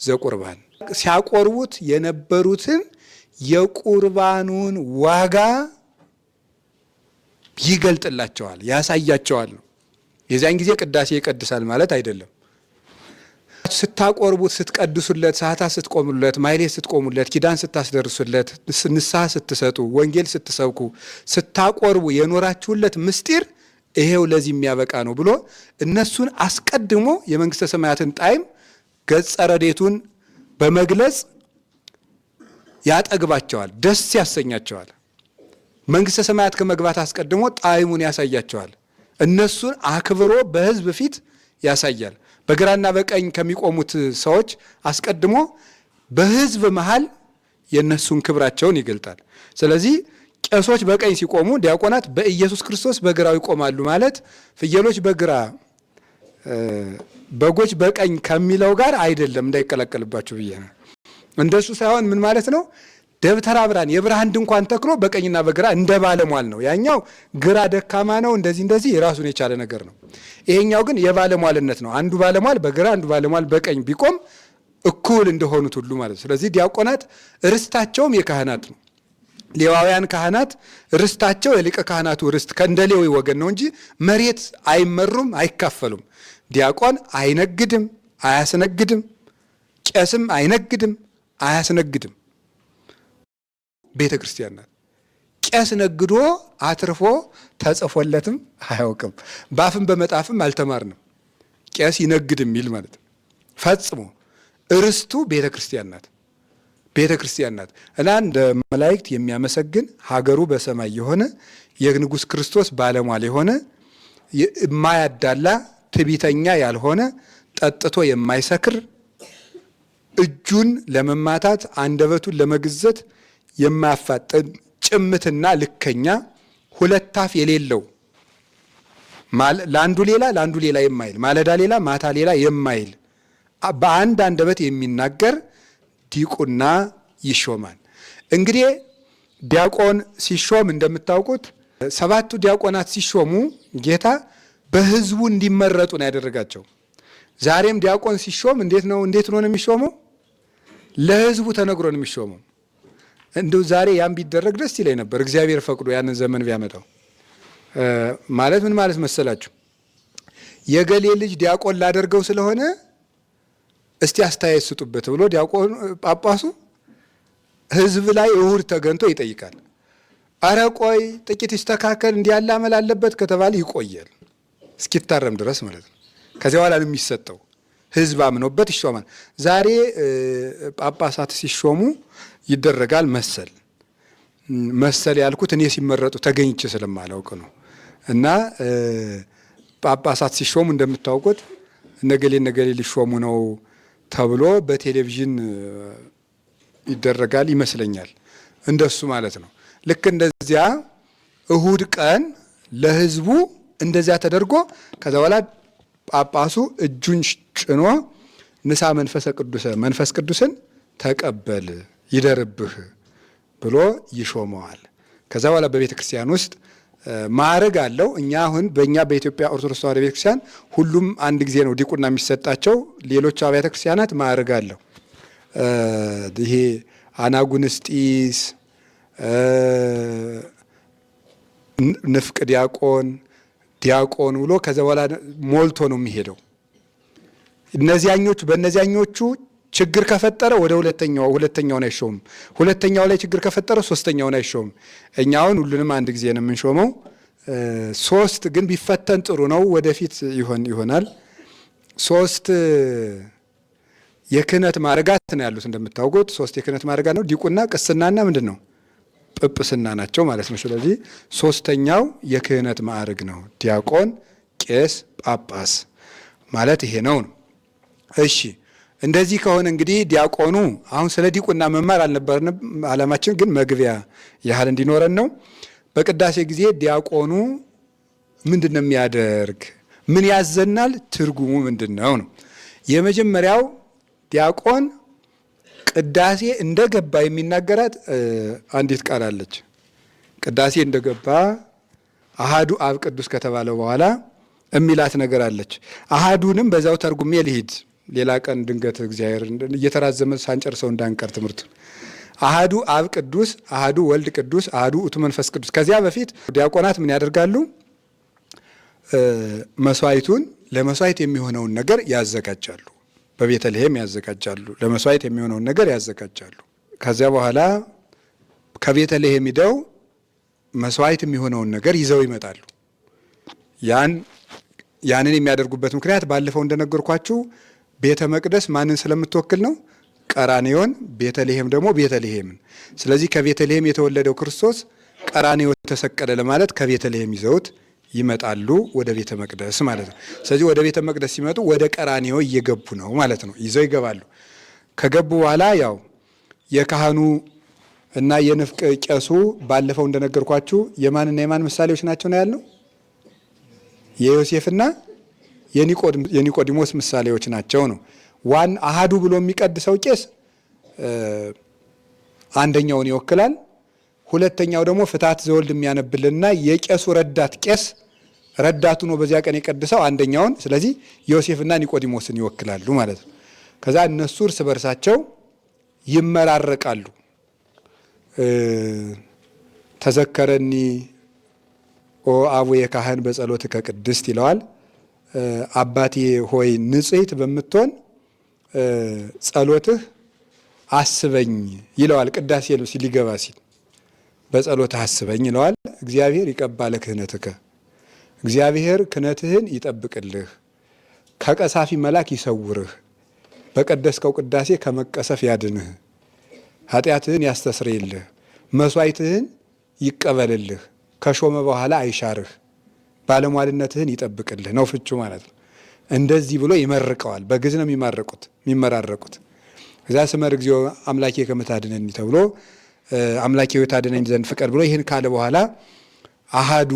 ዘቁርባን፣ ሲያቆርቡት የነበሩትን የቁርባኑን ዋጋ ይገልጥላቸዋል፣ ያሳያቸዋል ነው። የዚያን ጊዜ ቅዳሴ ይቀድሳል ማለት አይደለም። ስታቆርቡት፣ ስትቀድሱለት፣ ሰዓታት ስትቆሙለት፣ ማኅሌት ስትቆሙለት፣ ኪዳን ስታስደርሱለት፣ ንስሐ ስትሰጡ፣ ወንጌል ስትሰብኩ፣ ስታቆርቡ የኖራችሁለት ምስጢር ይሄው ለዚህ የሚያበቃ ነው ብሎ እነሱን አስቀድሞ የመንግስተ ሰማያትን ጣዕም ገጸ ረድኤቱን በመግለጽ ያጠግባቸዋል፣ ደስ ያሰኛቸዋል። መንግስተ ሰማያት ከመግባት አስቀድሞ ጣዕሙን ያሳያቸዋል። እነሱን አክብሮ በሕዝብ ፊት ያሳያል። በግራና በቀኝ ከሚቆሙት ሰዎች አስቀድሞ በሕዝብ መሃል የእነሱን ክብራቸውን ይገልጣል። ስለዚህ ቄሶች በቀኝ ሲቆሙ ዲያቆናት በኢየሱስ ክርስቶስ በግራው ይቆማሉ ማለት ፍየሎች በግራ በጎች በቀኝ ከሚለው ጋር አይደለም፣ እንዳይቀላቀልባችሁ ብዬ ነው። እንደሱ ሳይሆን ምን ማለት ነው? ደብተራ ብርሃን የብርሃን ድንኳን ተክሎ በቀኝና በግራ እንደ ባለሟል ነው። ያኛው ግራ ደካማ ነው፣ እንደዚህ እንደዚህ የራሱን የቻለ ነገር ነው። ይሄኛው ግን የባለሟልነት ነው። አንዱ ባለሟል በግራ አንዱ ባለሟል በቀኝ ቢቆም እኩል እንደሆኑት ሁሉ ማለት ነው። ስለዚህ ዲያቆናት ርስታቸውም የካህናት ነው። ሌዋውያን ካህናት ርስታቸው የሊቀ ካህናቱ ርስት ከእንደ ሌዊ ወገን ነው እንጂ መሬት አይመሩም፣ አይካፈሉም። ዲያቆን አይነግድም፣ አያስነግድም። ቄስም አይነግድም፣ አያስነግድም። ቤተ ክርስቲያን ናት። ቄስ ነግዶ አትርፎ ተጽፎለትም አያውቅም። ባፍም በመጣፍም አልተማርንም። ቄስ ይነግድ የሚል ማለት ነው። ፈጽሞ ርስቱ ቤተ ክርስቲያን ናት። ቤተ ክርስቲያን ናት እና እንደ መላእክት የሚያመሰግን፣ ሀገሩ በሰማይ የሆነ፣ የንጉሥ ክርስቶስ ባለሟል የሆነ፣ የማያዳላ፣ ትቢተኛ ያልሆነ፣ ጠጥቶ የማይሰክር፣ እጁን ለመማታት አንደበቱን ለመግዘት የማያፋጥን፣ ጭምትና ልከኛ፣ ሁለት አፍ የሌለው፣ ለአንዱ ሌላ ለአንዱ ሌላ የማይል፣ ማለዳ ሌላ ማታ ሌላ የማይል፣ በአንድ አንደበት የሚናገር ዲቁና ይሾማል። እንግዲህ ዲያቆን ሲሾም እንደምታውቁት ሰባቱ ዲያቆናት ሲሾሙ ጌታ በሕዝቡ እንዲመረጡ ነው ያደረጋቸው። ዛሬም ዲያቆን ሲሾም እንዴት ነው እንዴት ነው የሚሾመው? ለሕዝቡ ተነግሮ ነው የሚሾመው። እንደው ዛሬ ያን ቢደረግ ደስ ይለኝ ነበር፣ እግዚአብሔር ፈቅዶ ያንን ዘመን ቢያመጣው። ማለት ምን ማለት መሰላችሁ? የገሌ ልጅ ዲያቆን ላደርገው ስለሆነ እስቲ አስተያየት ስጡበት ብሎ ዲያቆን ጳጳሱ ሕዝብ ላይ እሁድ ተገንቶ ይጠይቃል። አረ ቆይ ጥቂት ይስተካከል፣ እንዲህ ያለ አመል አለበት ከተባለ ይቆያል እስኪታረም ድረስ ማለት ነው። ከዚያ በኋላ ነው የሚሰጠው። ሕዝብ አምኖበት ይሾማል። ዛሬ ጳጳሳት ሲሾሙ ይደረጋል መሰል መሰል ያልኩት እኔ ሲመረጡ ተገኝቼ ስለማላውቅ ነው። እና ጳጳሳት ሲሾሙ እንደምታውቁት ነገሌ ነገሌ ሊሾሙ ነው ተብሎ በቴሌቪዥን ይደረጋል ይመስለኛል። እንደሱ ማለት ነው። ልክ እንደዚያ እሁድ ቀን ለሕዝቡ እንደዚያ ተደርጎ ከዛ በኋላ ጳጳሱ እጁን ጭኖ ንሳ መንፈሰ ቅዱሰ መንፈስ ቅዱስን ተቀበል ይደርብህ ብሎ ይሾመዋል። ከዛ በኋላ በቤተ ክርስቲያን ውስጥ ማዕረግ አለው። እኛ አሁን በእኛ በኢትዮጵያ ኦርቶዶክስ ተዋሕዶ ቤተ ክርስቲያን ሁሉም አንድ ጊዜ ነው ዲቁና የሚሰጣቸው። ሌሎች አብያተ ክርስቲያናት ማዕረግ አለው። ይሄ አናጉንስጢስ፣ ንፍቅ ዲያቆን፣ ዲያቆን ብሎ ከዛ በኋላ ሞልቶ ነው የሚሄደው። እነዚያኞቹ በእነዚያኞቹ ችግር ከፈጠረ ወደ ሁለተኛውን አይሾምም። ሁለተኛው ላይ ችግር ከፈጠረ ሶስተኛውን አይሾምም። እኛ አሁን ሁሉንም አንድ ጊዜ ነው የምንሾመው። ሶስት ግን ቢፈተን ጥሩ ነው። ወደፊት ይሆን ይሆናል። ሶስት የክህነት ማዕረጋት ነው ያሉት እንደምታውቁት፣ ሶስት የክህነት ማዕረጋት ነው። ዲቁና፣ ቅስናና ምንድን ነው ጵጵስና ናቸው ማለት ነው። ስለዚህ ሶስተኛው የክህነት ማዕረግ ነው። ዲያቆን፣ ቄስ፣ ጳጳስ ማለት ይሄ ነው። እሺ እንደዚህ ከሆነ እንግዲህ ዲያቆኑ አሁን ስለ ዲቁና መማር አልነበርንም ዓላማችን፣ ግን መግቢያ ያህል እንዲኖረን ነው። በቅዳሴ ጊዜ ዲያቆኑ ምንድን ነው የሚያደርግ? ምን ያዘናል? ትርጉሙ ምንድን ነው ነው። የመጀመሪያው ዲያቆን ቅዳሴ እንደገባ የሚናገራት አንዲት ቃል አለች። ቅዳሴ እንደገባ አሃዱ አብ ቅዱስ ከተባለ በኋላ የሚላት ነገር አለች። አሃዱንም በዛው ተርጉሜ ልሂድ፣ ሌላ ቀን ድንገት እግዚአብሔር እየተራዘመ ሳንጨርሰው እንዳንቀር ትምህርቱን። አሃዱ አብ ቅዱስ፣ አሃዱ ወልድ ቅዱስ፣ አሃዱ ውእቱ መንፈስ ቅዱስ። ከዚያ በፊት ዲያቆናት ምን ያደርጋሉ? መስዋዕቱን ለመስዋዕት የሚሆነውን ነገር ያዘጋጃሉ። በቤተልሔም ያዘጋጃሉ። ለመስዋዕት የሚሆነውን ነገር ያዘጋጃሉ። ከዚያ በኋላ ከቤተልሔም ሂደው መስዋዕት የሚሆነውን ነገር ይዘው ይመጣሉ። ያንን የሚያደርጉበት ምክንያት ባለፈው እንደነገርኳችሁ ቤተ መቅደስ ማንን ስለምትወክል ነው? ቀራንዮን። ቤተልሔም ደግሞ ቤተልሔምን። ስለዚህ ከቤተልሔም የተወለደው ክርስቶስ ቀራንዮ ተሰቀለ ለማለት ከቤተልሔም ይዘውት ይመጣሉ ወደ ቤተ መቅደስ ማለት ነው። ስለዚህ ወደ ቤተ መቅደስ ሲመጡ ወደ ቀራንዮ እየገቡ ነው ማለት ነው። ይዘው ይገባሉ። ከገቡ በኋላ ያው የካህኑ እና የንፍቅ ቄሱ ባለፈው እንደነገርኳችሁ የማንና የማን ምሳሌዎች ናቸው ነው ያልነው? የዮሴፍና የኒቆዲሞስ ምሳሌዎች ናቸው ነው። ዋን አሃዱ ብሎ የሚቀድሰው ቄስ አንደኛውን ይወክላል። ሁለተኛው ደግሞ ፍትሐት ዘወልድ የሚያነብልንና የቄሱ ረዳት ቄስ ረዳቱ ነው በዚያ ቀን የቀድሰው አንደኛውን። ስለዚህ ዮሴፍና ኒቆዲሞስን ይወክላሉ ማለት ነው። ከዛ እነሱ እርስ በርሳቸው ይመራረቃሉ። ተዘከረኒ ኦ አቡየ ካህን በጸሎትከ ቅድስት ይለዋል። አባቴ ሆይ ንጽሕት በምትሆን ጸሎትህ አስበኝ ይለዋል። ቅዳሴ ሊገባ ሲል በጸሎትህ አስበኝ ይለዋል። እግዚአብሔር ይቀባለ ክህነትከ፣ እግዚአብሔር ክህነትህን ይጠብቅልህ፣ ከቀሳፊ መልአክ ይሰውርህ፣ በቀደስከው ቅዳሴ ከመቀሰፍ ያድንህ፣ ኃጢአትህን ያስተስርይልህ፣ መስዋዕትህን ይቀበልልህ፣ ከሾመ በኋላ አይሻርህ፣ ባለሟልነትህን ይጠብቅልህ ነው ፍቹ ማለት ነው። እንደዚህ ብሎ ይመርቀዋል። በግዕዝ ነው የሚመራረቁት። እዛ ስመር እግዚኦ አምላኬ ከመ ታድነኒ ተብሎ አምላኬ ሆይ ታድነኝ ዘንድ ፍቀድ ብሎ ይህን ካለ በኋላ አሃዱ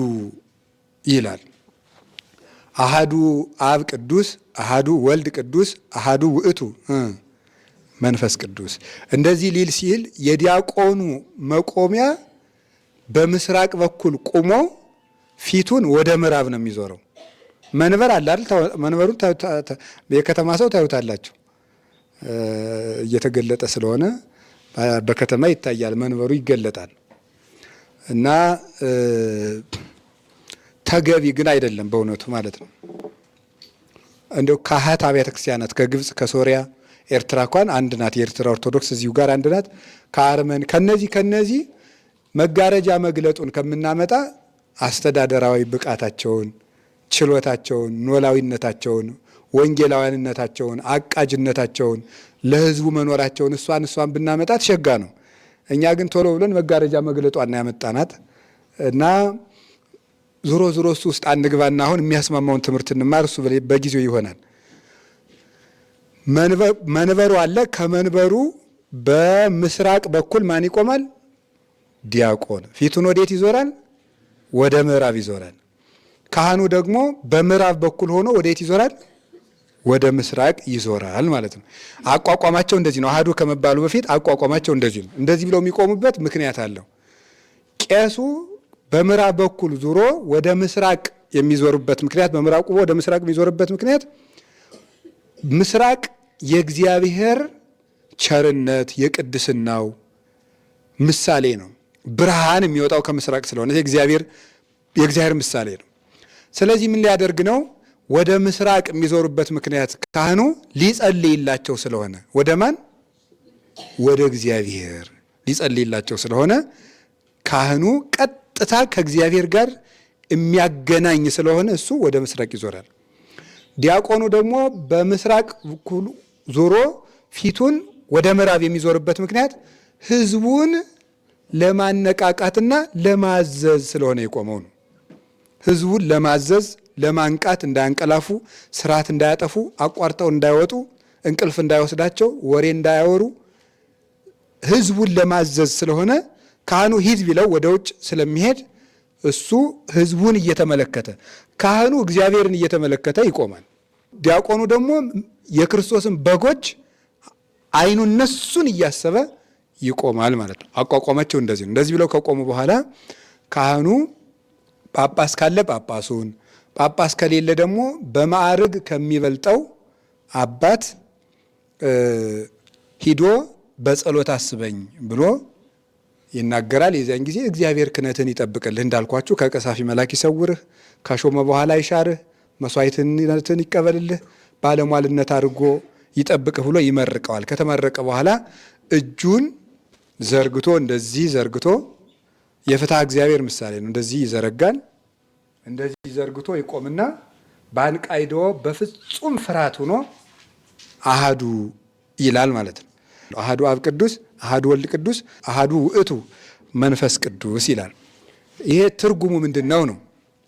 ይላል። አሃዱ አብ ቅዱስ፣ አሃዱ ወልድ ቅዱስ፣ አሃዱ ውእቱ መንፈስ ቅዱስ። እንደዚህ ሊል ሲል የዲያቆኑ መቆሚያ በምስራቅ በኩል ቆሞ ፊቱን ወደ ምዕራብ ነው የሚዞረው። መንበር አለ አይደል? መንበሩን የከተማ ሰው ታዩታላችሁ፣ እየተገለጠ ስለሆነ በከተማ ይታያል፣ መንበሩ ይገለጣል። እና ተገቢ ግን አይደለም በእውነቱ ማለት ነው። እንደው ካህት አብያተ ክርስቲያናት ከግብጽ፣ ከሶሪያ፣ ኤርትራ እንኳን አንድ ናት። የኤርትራ ኦርቶዶክስ እዚሁ ጋር አንድ ናት። ከአርመን ከነዚህ መጋረጃ መግለጡን ከምናመጣ አስተዳደራዊ ብቃታቸውን፣ ችሎታቸውን፣ ኖላዊነታቸውን፣ ወንጌላውያንነታቸውን፣ አቃጅነታቸውን፣ ለሕዝቡ መኖራቸውን እሷን ብናመጣት ሸጋ ነው። እኛ ግን ቶሎ ብለን መጋረጃ መግለጧን ያመጣናት እና ዞሮ ዞሮ እሱ ውስጥ አንግባና አሁን የሚያስማማውን ትምህርት እንማር። እሱ በጊዜው ይሆናል። መንበሩ አለ። ከመንበሩ በምስራቅ በኩል ማን ይቆማል? ዲያቆን። ፊቱን ወዴት ይዞራል? ወደ ምዕራብ ይዞራል። ካህኑ ደግሞ በምዕራብ በኩል ሆኖ ወዴት ይዞራል? ወደ ምስራቅ ይዞራል ማለት ነው። አቋቋማቸው እንደዚህ ነው። አሐዱ ከመባሉ በፊት አቋቋማቸው እንደዚህ ነው። እንደዚህ ብለው የሚቆሙበት ምክንያት አለው። ቄሱ በምዕራብ በኩል ዙሮ ወደ ምስራቅ የሚዞርበት ምክንያት፣ በምዕራብ ቆሞ ወደ ምስራቅ የሚዞርበት ምክንያት ምስራቅ የእግዚአብሔር ቸርነት የቅድስናው ምሳሌ ነው። ብርሃን የሚወጣው ከምስራቅ ስለሆነ የእግዚአብሔር ምሳሌ ነው። ስለዚህ ምን ሊያደርግ ነው? ወደ ምስራቅ የሚዞሩበት ምክንያት ካህኑ ሊጸልይላቸው ስለሆነ፣ ወደ ማን? ወደ እግዚአብሔር ሊጸልይላቸው ስለሆነ ካህኑ ቀጥታ ከእግዚአብሔር ጋር የሚያገናኝ ስለሆነ እሱ ወደ ምስራቅ ይዞራል። ዲያቆኑ ደግሞ በምስራቅ በኩል ዞሮ ፊቱን ወደ ምዕራብ የሚዞርበት ምክንያት ሕዝቡን ለማነቃቃትና ለማዘዝ ስለሆነ የቆመው ነው። ሕዝቡን ለማዘዝ ለማንቃት፣ እንዳያንቀላፉ፣ ስርዓት እንዳያጠፉ፣ አቋርጠው እንዳይወጡ፣ እንቅልፍ እንዳይወስዳቸው፣ ወሬ እንዳያወሩ ሕዝቡን ለማዘዝ ስለሆነ ካህኑ ሂድ ቢለው ወደ ውጭ ስለሚሄድ እሱ ሕዝቡን እየተመለከተ ካህኑ እግዚአብሔርን እየተመለከተ ይቆማል። ዲያቆኑ ደግሞ የክርስቶስን በጎች አይኑ እነሱን እያሰበ ይቆማል ማለት ነው። አቋቋማቸው እንደዚህ ነው። እንደዚህ ብለው ከቆሙ በኋላ ካህኑ ጳጳስ ካለ ጳጳሱን፣ ጳጳስ ከሌለ ደግሞ በማዕርግ ከሚበልጠው አባት ሂዶ በጸሎት አስበኝ ብሎ ይናገራል። የዚያን ጊዜ እግዚአብሔር ክህነትን ይጠብቅልህ፣ እንዳልኳችሁ ከቀሳፊ መልአክ ይሰውርህ፣ ከሾመ በኋላ ይሻርህ፣ መስዋዕትነትን ይቀበልልህ፣ ባለሟልነት አድርጎ ይጠብቅህ ብሎ ይመርቀዋል። ከተመረቀ በኋላ እጁን ዘርግቶ እንደዚህ ዘርግቶ የፍትሐ እግዚአብሔር ምሳሌ ነው። እንደዚህ ይዘረጋል። እንደዚህ ዘርግቶ ይቆምና በአንቃይዶ በፍጹም ፍርሃት ሆኖ አሃዱ ይላል ማለት ነው። አሃዱ አብ ቅዱስ፣ አሃዱ ወልድ ቅዱስ፣ አሃዱ ውእቱ መንፈስ ቅዱስ ይላል። ይሄ ትርጉሙ ምንድን ነው ነው?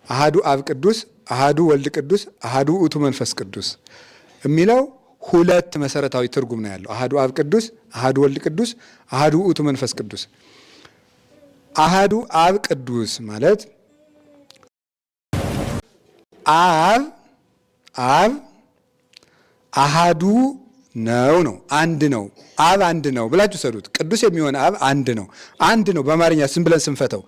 አሃዱ አብ ቅዱስ፣ አሃዱ ወልድ ቅዱስ፣ አሃዱ ውእቱ መንፈስ ቅዱስ የሚለው ሁለት መሰረታዊ ትርጉም ነው ያለው። አሃዱ አብ ቅዱስ፣ አሃዱ ወልድ ቅዱስ፣ አሃዱ ውእቱ መንፈስ ቅዱስ። አሃዱ አብ ቅዱስ ማለት አብ አብ አሃዱ ነው ነው አንድ ነው። አብ አንድ ነው ብላችሁ ሰዱት። ቅዱስ የሚሆን አብ አንድ ነው። አንድ ነው በአማርኛ ስም ብለን ስንፈተው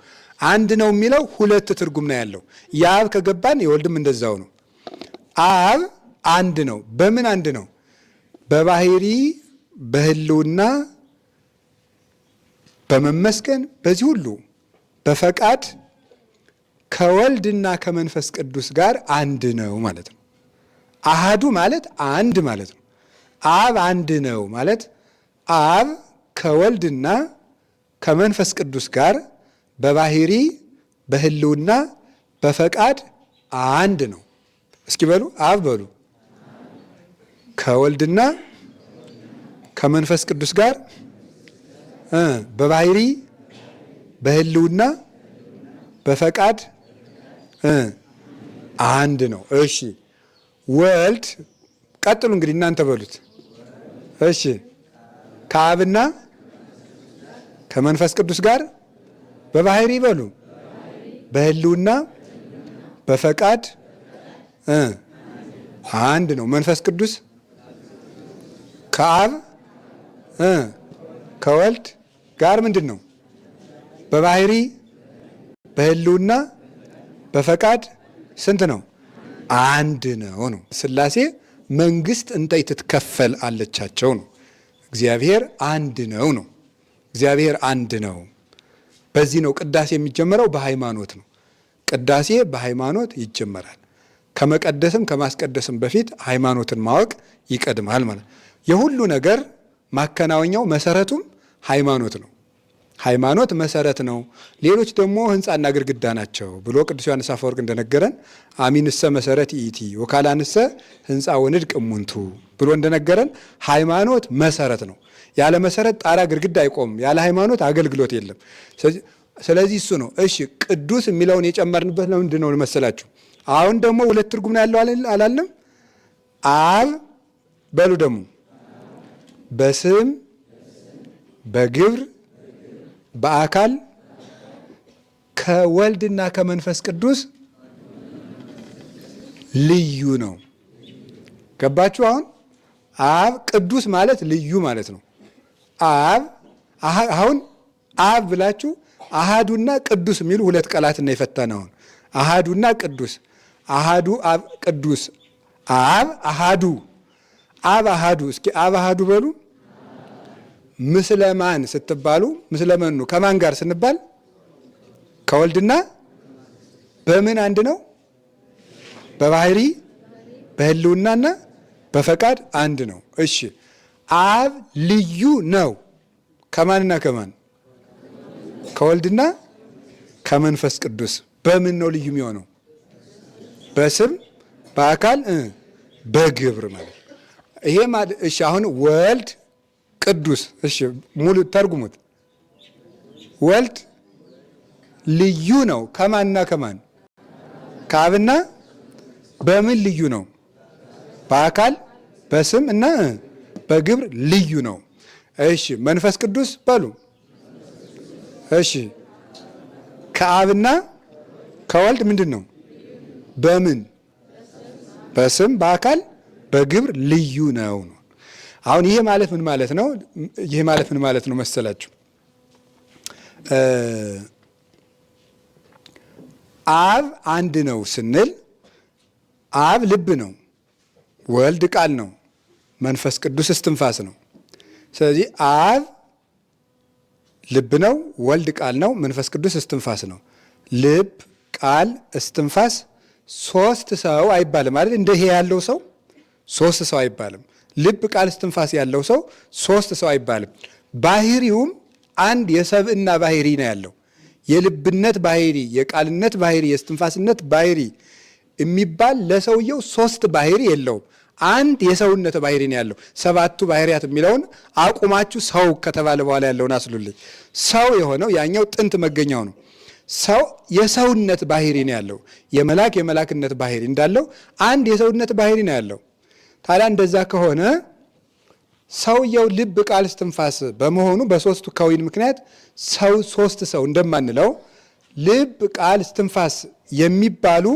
አንድ ነው የሚለው ሁለት ትርጉም ነው ያለው። የአብ ከገባን የወልድም እንደዛው ነው። አብ አንድ ነው። በምን አንድ ነው? በባህሪ በህልውና በመመስገን በዚህ ሁሉ በፈቃድ ከወልድና ከመንፈስ ቅዱስ ጋር አንድ ነው ማለት ነው። አሃዱ ማለት አንድ ማለት ነው። አብ አንድ ነው ማለት አብ ከወልድና ከመንፈስ ቅዱስ ጋር በባህሪ በህልውና በፈቃድ አንድ ነው። እስኪ በሉ አብ በሉ። ከወልድና ከመንፈስ ቅዱስ ጋር በባህሪ በህልውና በፈቃድ አንድ ነው። እሺ ወልድ ቀጥሉ እንግዲህ እናንተ በሉት። እሺ ከአብና ከመንፈስ ቅዱስ ጋር በባህሪ በሉ በህልውና በፈቃድ አንድ ነው። መንፈስ ቅዱስ ከአብ ከወልድ ጋር ምንድን ነው? በባህሪ በህልውና በፈቃድ ስንት ነው? አንድ ነው ነው። ሥላሴ መንግስት እንተ ኢትትከፈል አለቻቸው ነው። እግዚአብሔር አንድ ነው ነው። እግዚአብሔር አንድ ነው። በዚህ ነው ቅዳሴ የሚጀመረው፣ በሃይማኖት ነው። ቅዳሴ በሃይማኖት ይጀመራል። ከመቀደስም ከማስቀደስም በፊት ሃይማኖትን ማወቅ ይቀድማል ማለት የሁሉ ነገር ማከናወኛው መሰረቱም ሃይማኖት ነው። ሃይማኖት መሰረት ነው፣ ሌሎች ደግሞ ሕንፃና ግድግዳ ናቸው ብሎ ቅዱስ ዮሐንስ አፈወርቅ እንደነገረን አሚንሰ መሰረት ይእቲ ወካላንሰ ሕንፃ ወንድቅ እሙንቱ ብሎ እንደነገረን ሃይማኖት መሰረት ነው። ያለ መሰረት ጣራ ግድግዳ አይቆምም። ያለ ሃይማኖት አገልግሎት የለም። ስለዚህ እሱ ነው። እሺ ቅዱስ የሚለውን የጨመርንበት ለምንድን ነው መሰላችሁ? አሁን ደግሞ ሁለት ትርጉም ነው ያለው አላልንም? አብ በሉ ደግሞ በስም በግብር በአካል ከወልድና ከመንፈስ ቅዱስ ልዩ ነው። ገባችሁ? አሁን አብ ቅዱስ ማለት ልዩ ማለት ነው። አብ አሁን አብ ብላችሁ አሃዱና ቅዱስ የሚሉ ሁለት ቃላት ነው የፈታነው። አሁን አሃዱና ቅዱስ፣ አሃዱ አብ ቅዱስ፣ አብ አሃዱ፣ አብ አሃዱ። እስኪ አብ አሃዱ በሉ። ምስለማን ስትባሉ ምስለመኑ ከማን ጋር ስንባል ከወልድና በምን አንድ ነው? በባህሪ በህልውናና በፈቃድ አንድ ነው። እሺ አብ ልዩ ነው ከማንና ከማን? ከወልድና ከመንፈስ ቅዱስ። በምን ነው ልዩ የሚሆነው? በስም በአካል በግብር ማለት ይሄ ማለት። እሺ አሁን ወልድ ቅዱስ፣ እሺ ሙሉ ተርጉሙት። ወልድ ልዩ ነው ከማንና ከማን? ከአብና በምን ልዩ ነው? በአካል በስም እና በግብር ልዩ ነው። እሺ መንፈስ ቅዱስ በሉ። እሺ ከአብና ከወልድ ምንድን ነው? በምን? በስም በአካል በግብር ልዩ ነው። አሁን ይሄ ማለት ምን ማለት ነው? ይሄ ማለት ምን ማለት ነው መሰላችሁ? አብ አንድ ነው ስንል አብ ልብ ነው፣ ወልድ ቃል ነው፣ መንፈስ ቅዱስ እስትንፋስ ነው። ስለዚህ አብ ልብ ነው፣ ወልድ ቃል ነው፣ መንፈስ ቅዱስ እስትንፋስ ነው። ልብ፣ ቃል፣ እስትንፋስ ሶስት ሰው አይባልም ማለት እንደ ይሄ ያለው ሰው ሶስት ሰው አይባልም። ልብ፣ ቃል፣ እስትንፋስ ያለው ሰው ሶስት ሰው አይባልም። ባህሪውም አንድ የሰብእና ባህሪ ነው ያለው። የልብነት ባህሪ፣ የቃልነት ባህሪ፣ የእስትንፋስነት ባህሪ የሚባል ለሰውየው ሶስት ባህሪ የለውም። አንድ የሰውነት ባህሪ ነው ያለው። ሰባቱ ባህሪያት የሚለውን አቁማችሁ ሰው ከተባለ በኋላ ያለውን አስሉልኝ። ሰው የሆነው ያኛው ጥንት መገኛው ነው። ሰው የሰውነት ባህሪ ነው ያለው። የመላክ የመላክነት ባህሪ እንዳለው አንድ የሰውነት ባህሪ ነው ያለው። ታዲያ እንደዛ ከሆነ ሰውየው ልብ፣ ቃል፣ እስትንፋስ በመሆኑ በሶስቱ ከዊን ምክንያት ሰው ሶስት ሰው እንደማንለው ልብ፣ ቃል፣ እስትንፋስ የሚባሉ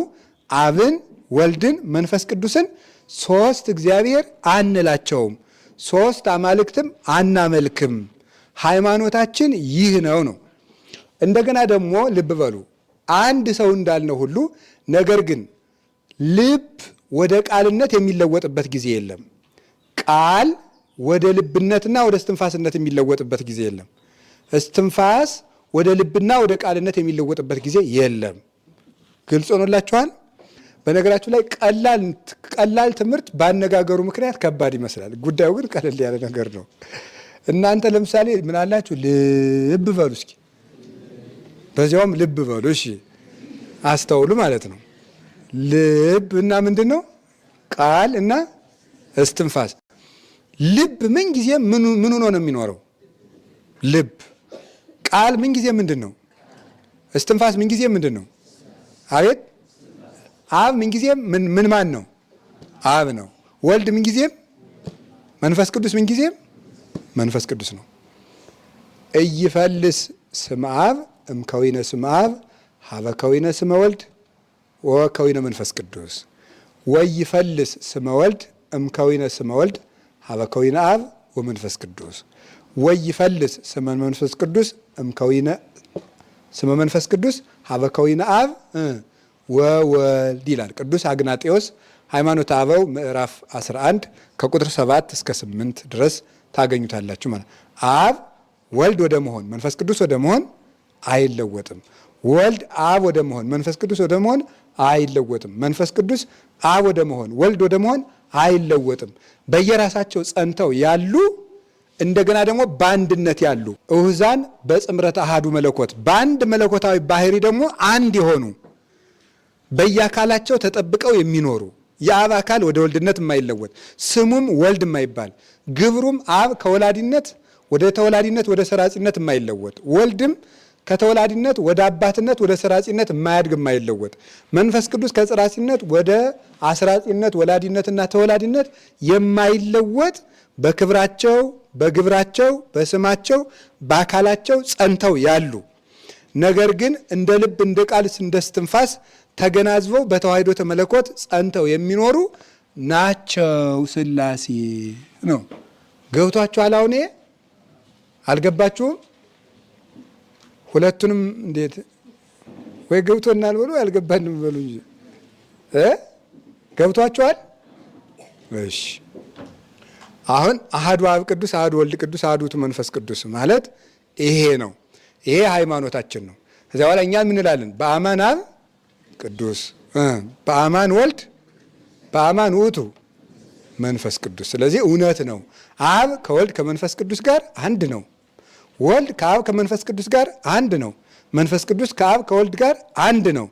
አብን፣ ወልድን፣ መንፈስ ቅዱስን ሶስት እግዚአብሔር አንላቸውም። ሶስት አማልክትም አናመልክም። ሃይማኖታችን ይህ ነው ነው። እንደገና ደግሞ ልብ በሉ አንድ ሰው እንዳልነው ሁሉ ነገር ግን ልብ ወደ ቃልነት የሚለወጥበት ጊዜ የለም። ቃል ወደ ልብነትና ወደ እስትንፋስነት የሚለወጥበት ጊዜ የለም። እስትንፋስ ወደ ልብና ወደ ቃልነት የሚለወጥበት ጊዜ የለም። ግልጽ ሆኖላችኋል? በነገራችሁ ላይ ቀላል ትምህርት ባነጋገሩ ምክንያት ከባድ ይመስላል። ጉዳዩ ግን ቀለል ያለ ነገር ነው። እናንተ ለምሳሌ ምን አላችሁ? ልብ በሉ እስኪ፣ በዚያውም ልብ በሉ እሺ፣ አስተውሉ ማለት ነው። ልብ እና ምንድን ነው? ቃል እና እስትንፋስ። ልብ ምን ጊዜ ምን ሆኖ ነው የሚኖረው? ልብ። ቃል ምን ጊዜ ምንድን ነው? እስትንፋስ ምን ጊዜ ምንድን ነው? አቤት አብ ምንጊዜም ምን ማን ነው? አብ ነው። ወልድ ምንጊዜም፣ መንፈስ ቅዱስ ምንጊዜም መንፈስ ቅዱስ ነው። ኢይፈልስ ስመ አብ እምከዊነ ስመ አብ ሀበ ከዊነ ስመ ወልድ ወከዊነ መንፈስ ቅዱስ ወይፈልስ ስመ ወልድ እምከዊነ ስመ ወልድ ሀበ ከዊነ አብ ወመንፈስ ቅዱስ ወይፈልስ ስመ መንፈስ ቅዱስ እምከዊነ ስመ መንፈስ ቅዱስ ሀበ ከዊነ አብ ወወልድ ይላል ቅዱስ አግናጤዎስ ሃይማኖተ አበው ምዕራፍ 11 ከቁጥር 7 እስከ 8 ድረስ ታገኙታላችሁ። ማለት አብ ወልድ ወደ መሆን መንፈስ ቅዱስ ወደ መሆን አይለወጥም። ወልድ አብ ወደ መሆን መንፈስ ቅዱስ ወደ መሆን አይለወጥም። መንፈስ ቅዱስ አብ ወደ መሆን ወልድ ወደ መሆን አይለወጥም። በየራሳቸው ጸንተው ያሉ እንደገና ደግሞ በአንድነት ያሉ እውዛን በጽምረት አሃዱ መለኮት በአንድ መለኮታዊ ባህሪ ደግሞ አንድ የሆኑ በየአካላቸው ተጠብቀው የሚኖሩ የአብ አካል ወደ ወልድነት የማይለወጥ ስሙም ወልድ የማይባል ግብሩም አብ ከወላዲነት ወደ ተወላዲነት ወደ ሰራጺነት የማይለወጥ ወልድም ከተወላዲነት ወደ አባትነት ወደ ሰራጺነት የማያድግ የማይለወጥ መንፈስ ቅዱስ ከሰራጺነት ወደ አስራጺነት ወላዲነትና ተወላዲነት የማይለወጥ በክብራቸው በግብራቸው በስማቸው በአካላቸው ጸንተው ያሉ ነገር ግን እንደ ልብ እንደ ቃል እንደ እስትንፋስ ተገናዝበው በተዋህዶ ተመለኮት ጸንተው የሚኖሩ ናቸው ሥላሴ ነው። ገብቷችኋል? አሁን አልገባችሁም? ሁለቱንም እንዴት ወይ ገብቶናል በሉ ያልገባንም በሉ እንጂ ገብቷችኋል? እሺ አሁን አሐዱ አብ ቅዱስ አሐዱ ወልድ ቅዱስ አሐዱ ውእቱ መንፈስ ቅዱስ ማለት ይሄ ነው። ይሄ ሃይማኖታችን ነው። ከዚያ በኋላ እኛ ምን እንላለን? በአማን አብ ቅዱስ በአማን ወልድ በአማን ውእቱ መንፈስ ቅዱስ። ስለዚህ እውነት ነው። አብ ከወልድ ከመንፈስ ቅዱስ ጋር አንድ ነው። ወልድ ከአብ ከመንፈስ ቅዱስ ጋር አንድ ነው። መንፈስ ቅዱስ ከአብ ከወልድ ጋር አንድ ነው።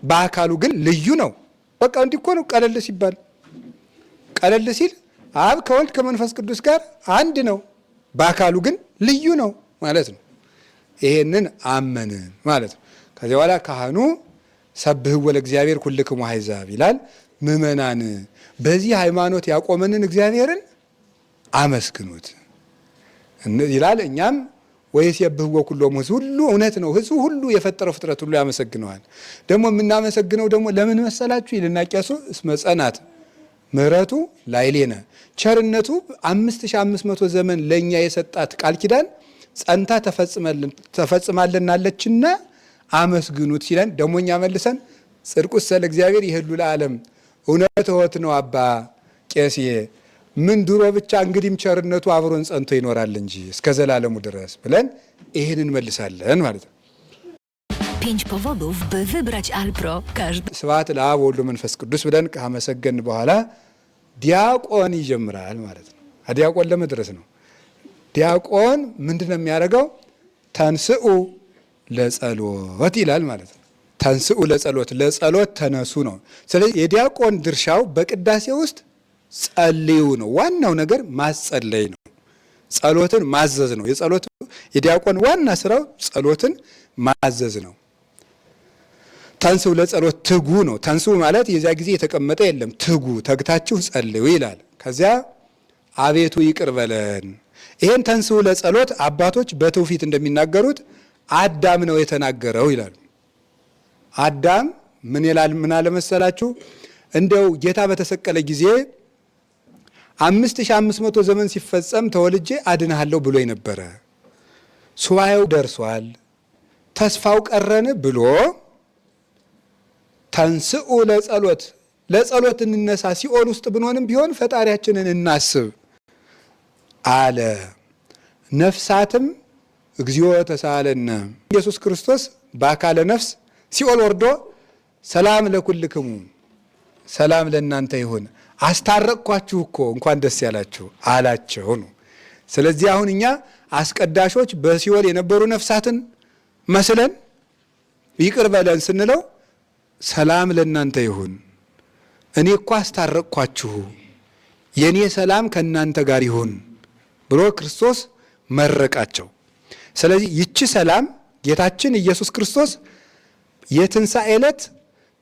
በአካሉ ግን ልዩ ነው። በቃ እንዲህ እኮ ነው። ቀለል ሲባል ቀለል ሲል አብ ከወልድ ከመንፈስ ቅዱስ ጋር አንድ ነው፣ በአካሉ ግን ልዩ ነው ማለት ነው። ይሄንን አመንን ማለት ነው። ከዚያ በኋላ ካህኑ ሰብሕዎ ለእግዚአብሔር ኩልክሙ አሕዛብ ይላል። ምእመናን በዚህ ሃይማኖት ያቆመንን እግዚአብሔርን አመስግኑት ይላል። እኛም ወይሴብሕዎ ኩሎሙ ሕዝብ ሁሉ እውነት ነው። ሕዝቡ ሁሉ የፈጠረው ፍጥረት ሁሉ ያመሰግነዋል። ደግሞ የምናመሰግነው ደግሞ ለምን መሰላችሁ ይልና ቄሱ እስመ ጸናት ምሕረቱ ላዕሌነ ቸርነቱ 5500 ዘመን ለኛ የሰጣት ቃል ኪዳን ጸንታ ተፈጽማልናለችና አመስግኑት ሲለን ደግሞ እኛ መልሰን ጽድቁሰ ለእግዚአብሔር ይሄሉ ለዓለም እውነት ሕይወት ነው አባ ቄሴ ምን ድሮ ብቻ እንግዲህም ቸርነቱ አብሮን ጸንቶ ይኖራል እንጂ እስከ ዘላለሙ ድረስ ብለን ይሄንን እንመልሳለን ማለት ነው። 5 powodów, by wybrać Alpro. Każdy ስብሐት ለአብ ወወልድ ወመንፈስ ቅዱስ ብለን ካመሰገን በኋላ ዲያቆን ይጀምራል ማለት ነው። ዲያቆን ለመድረስ ነው። ዲያቆን ምንድነው የሚያደርገው? ተንስኡ ለጸሎት ይላል ማለት ነው። ተንስኡ ለጸሎት፣ ለጸሎት ተነሱ ነው። ስለዚህ የዲያቆን ድርሻው በቅዳሴ ውስጥ ጸልዩ ነው። ዋናው ነገር ማስጸለይ ነው። ጸሎትን ማዘዝ ነው። የዲያቆን ዋና ስራው ጸሎትን ማዘዝ ነው። ተንስኡ ለጸሎት ትጉ ነው። ተንስኡ ማለት የዚያ ጊዜ የተቀመጠ የለም። ትጉ፣ ተግታችሁ ጸልዩ ይላል። ከዚያ አቤቱ ይቅር በለን። ይሄን ተንስኡ ለጸሎት አባቶች በትውፊት እንደሚናገሩት አዳም ነው የተናገረው ይላሉ። አዳም ምን ይላል? ምን አለ መሰላችሁ? እንደው ጌታ በተሰቀለ ጊዜ 5500 ዘመን ሲፈጸም ተወልጄ አድንሃለሁ ብሎ ነበረ። ሱባኤው ደርሷል፣ ተስፋው ቀረን ብሎ ተንስኡ ለጸሎት፣ ለጸሎት እንነሳ፣ ሲኦል ውስጥ ብንሆንም ቢሆን ፈጣሪያችንን እናስብ አለ። ነፍሳትም እግዚኦ ተሳለነ ኢየሱስ ክርስቶስ በአካለ ነፍስ ሲኦል ወርዶ ሰላም ለኩልክሙ ሰላም ለእናንተ ይሁን አስታረቅኳችሁ እኮ እንኳን ደስ ያላችሁ አላቸው ነው። ስለዚህ አሁን እኛ አስቀዳሾች በሲኦል የነበሩ ነፍሳትን መስለን ይቅር በለን ስንለው ሰላም ለእናንተ ይሁን እኔ እኮ አስታረቅኳችሁ የኔ ሰላም ከእናንተ ጋር ይሁን ብሎ ክርስቶስ መረቃቸው። ስለዚህ ይቺ ሰላም ጌታችን ኢየሱስ ክርስቶስ የትንሣኤ ዕለት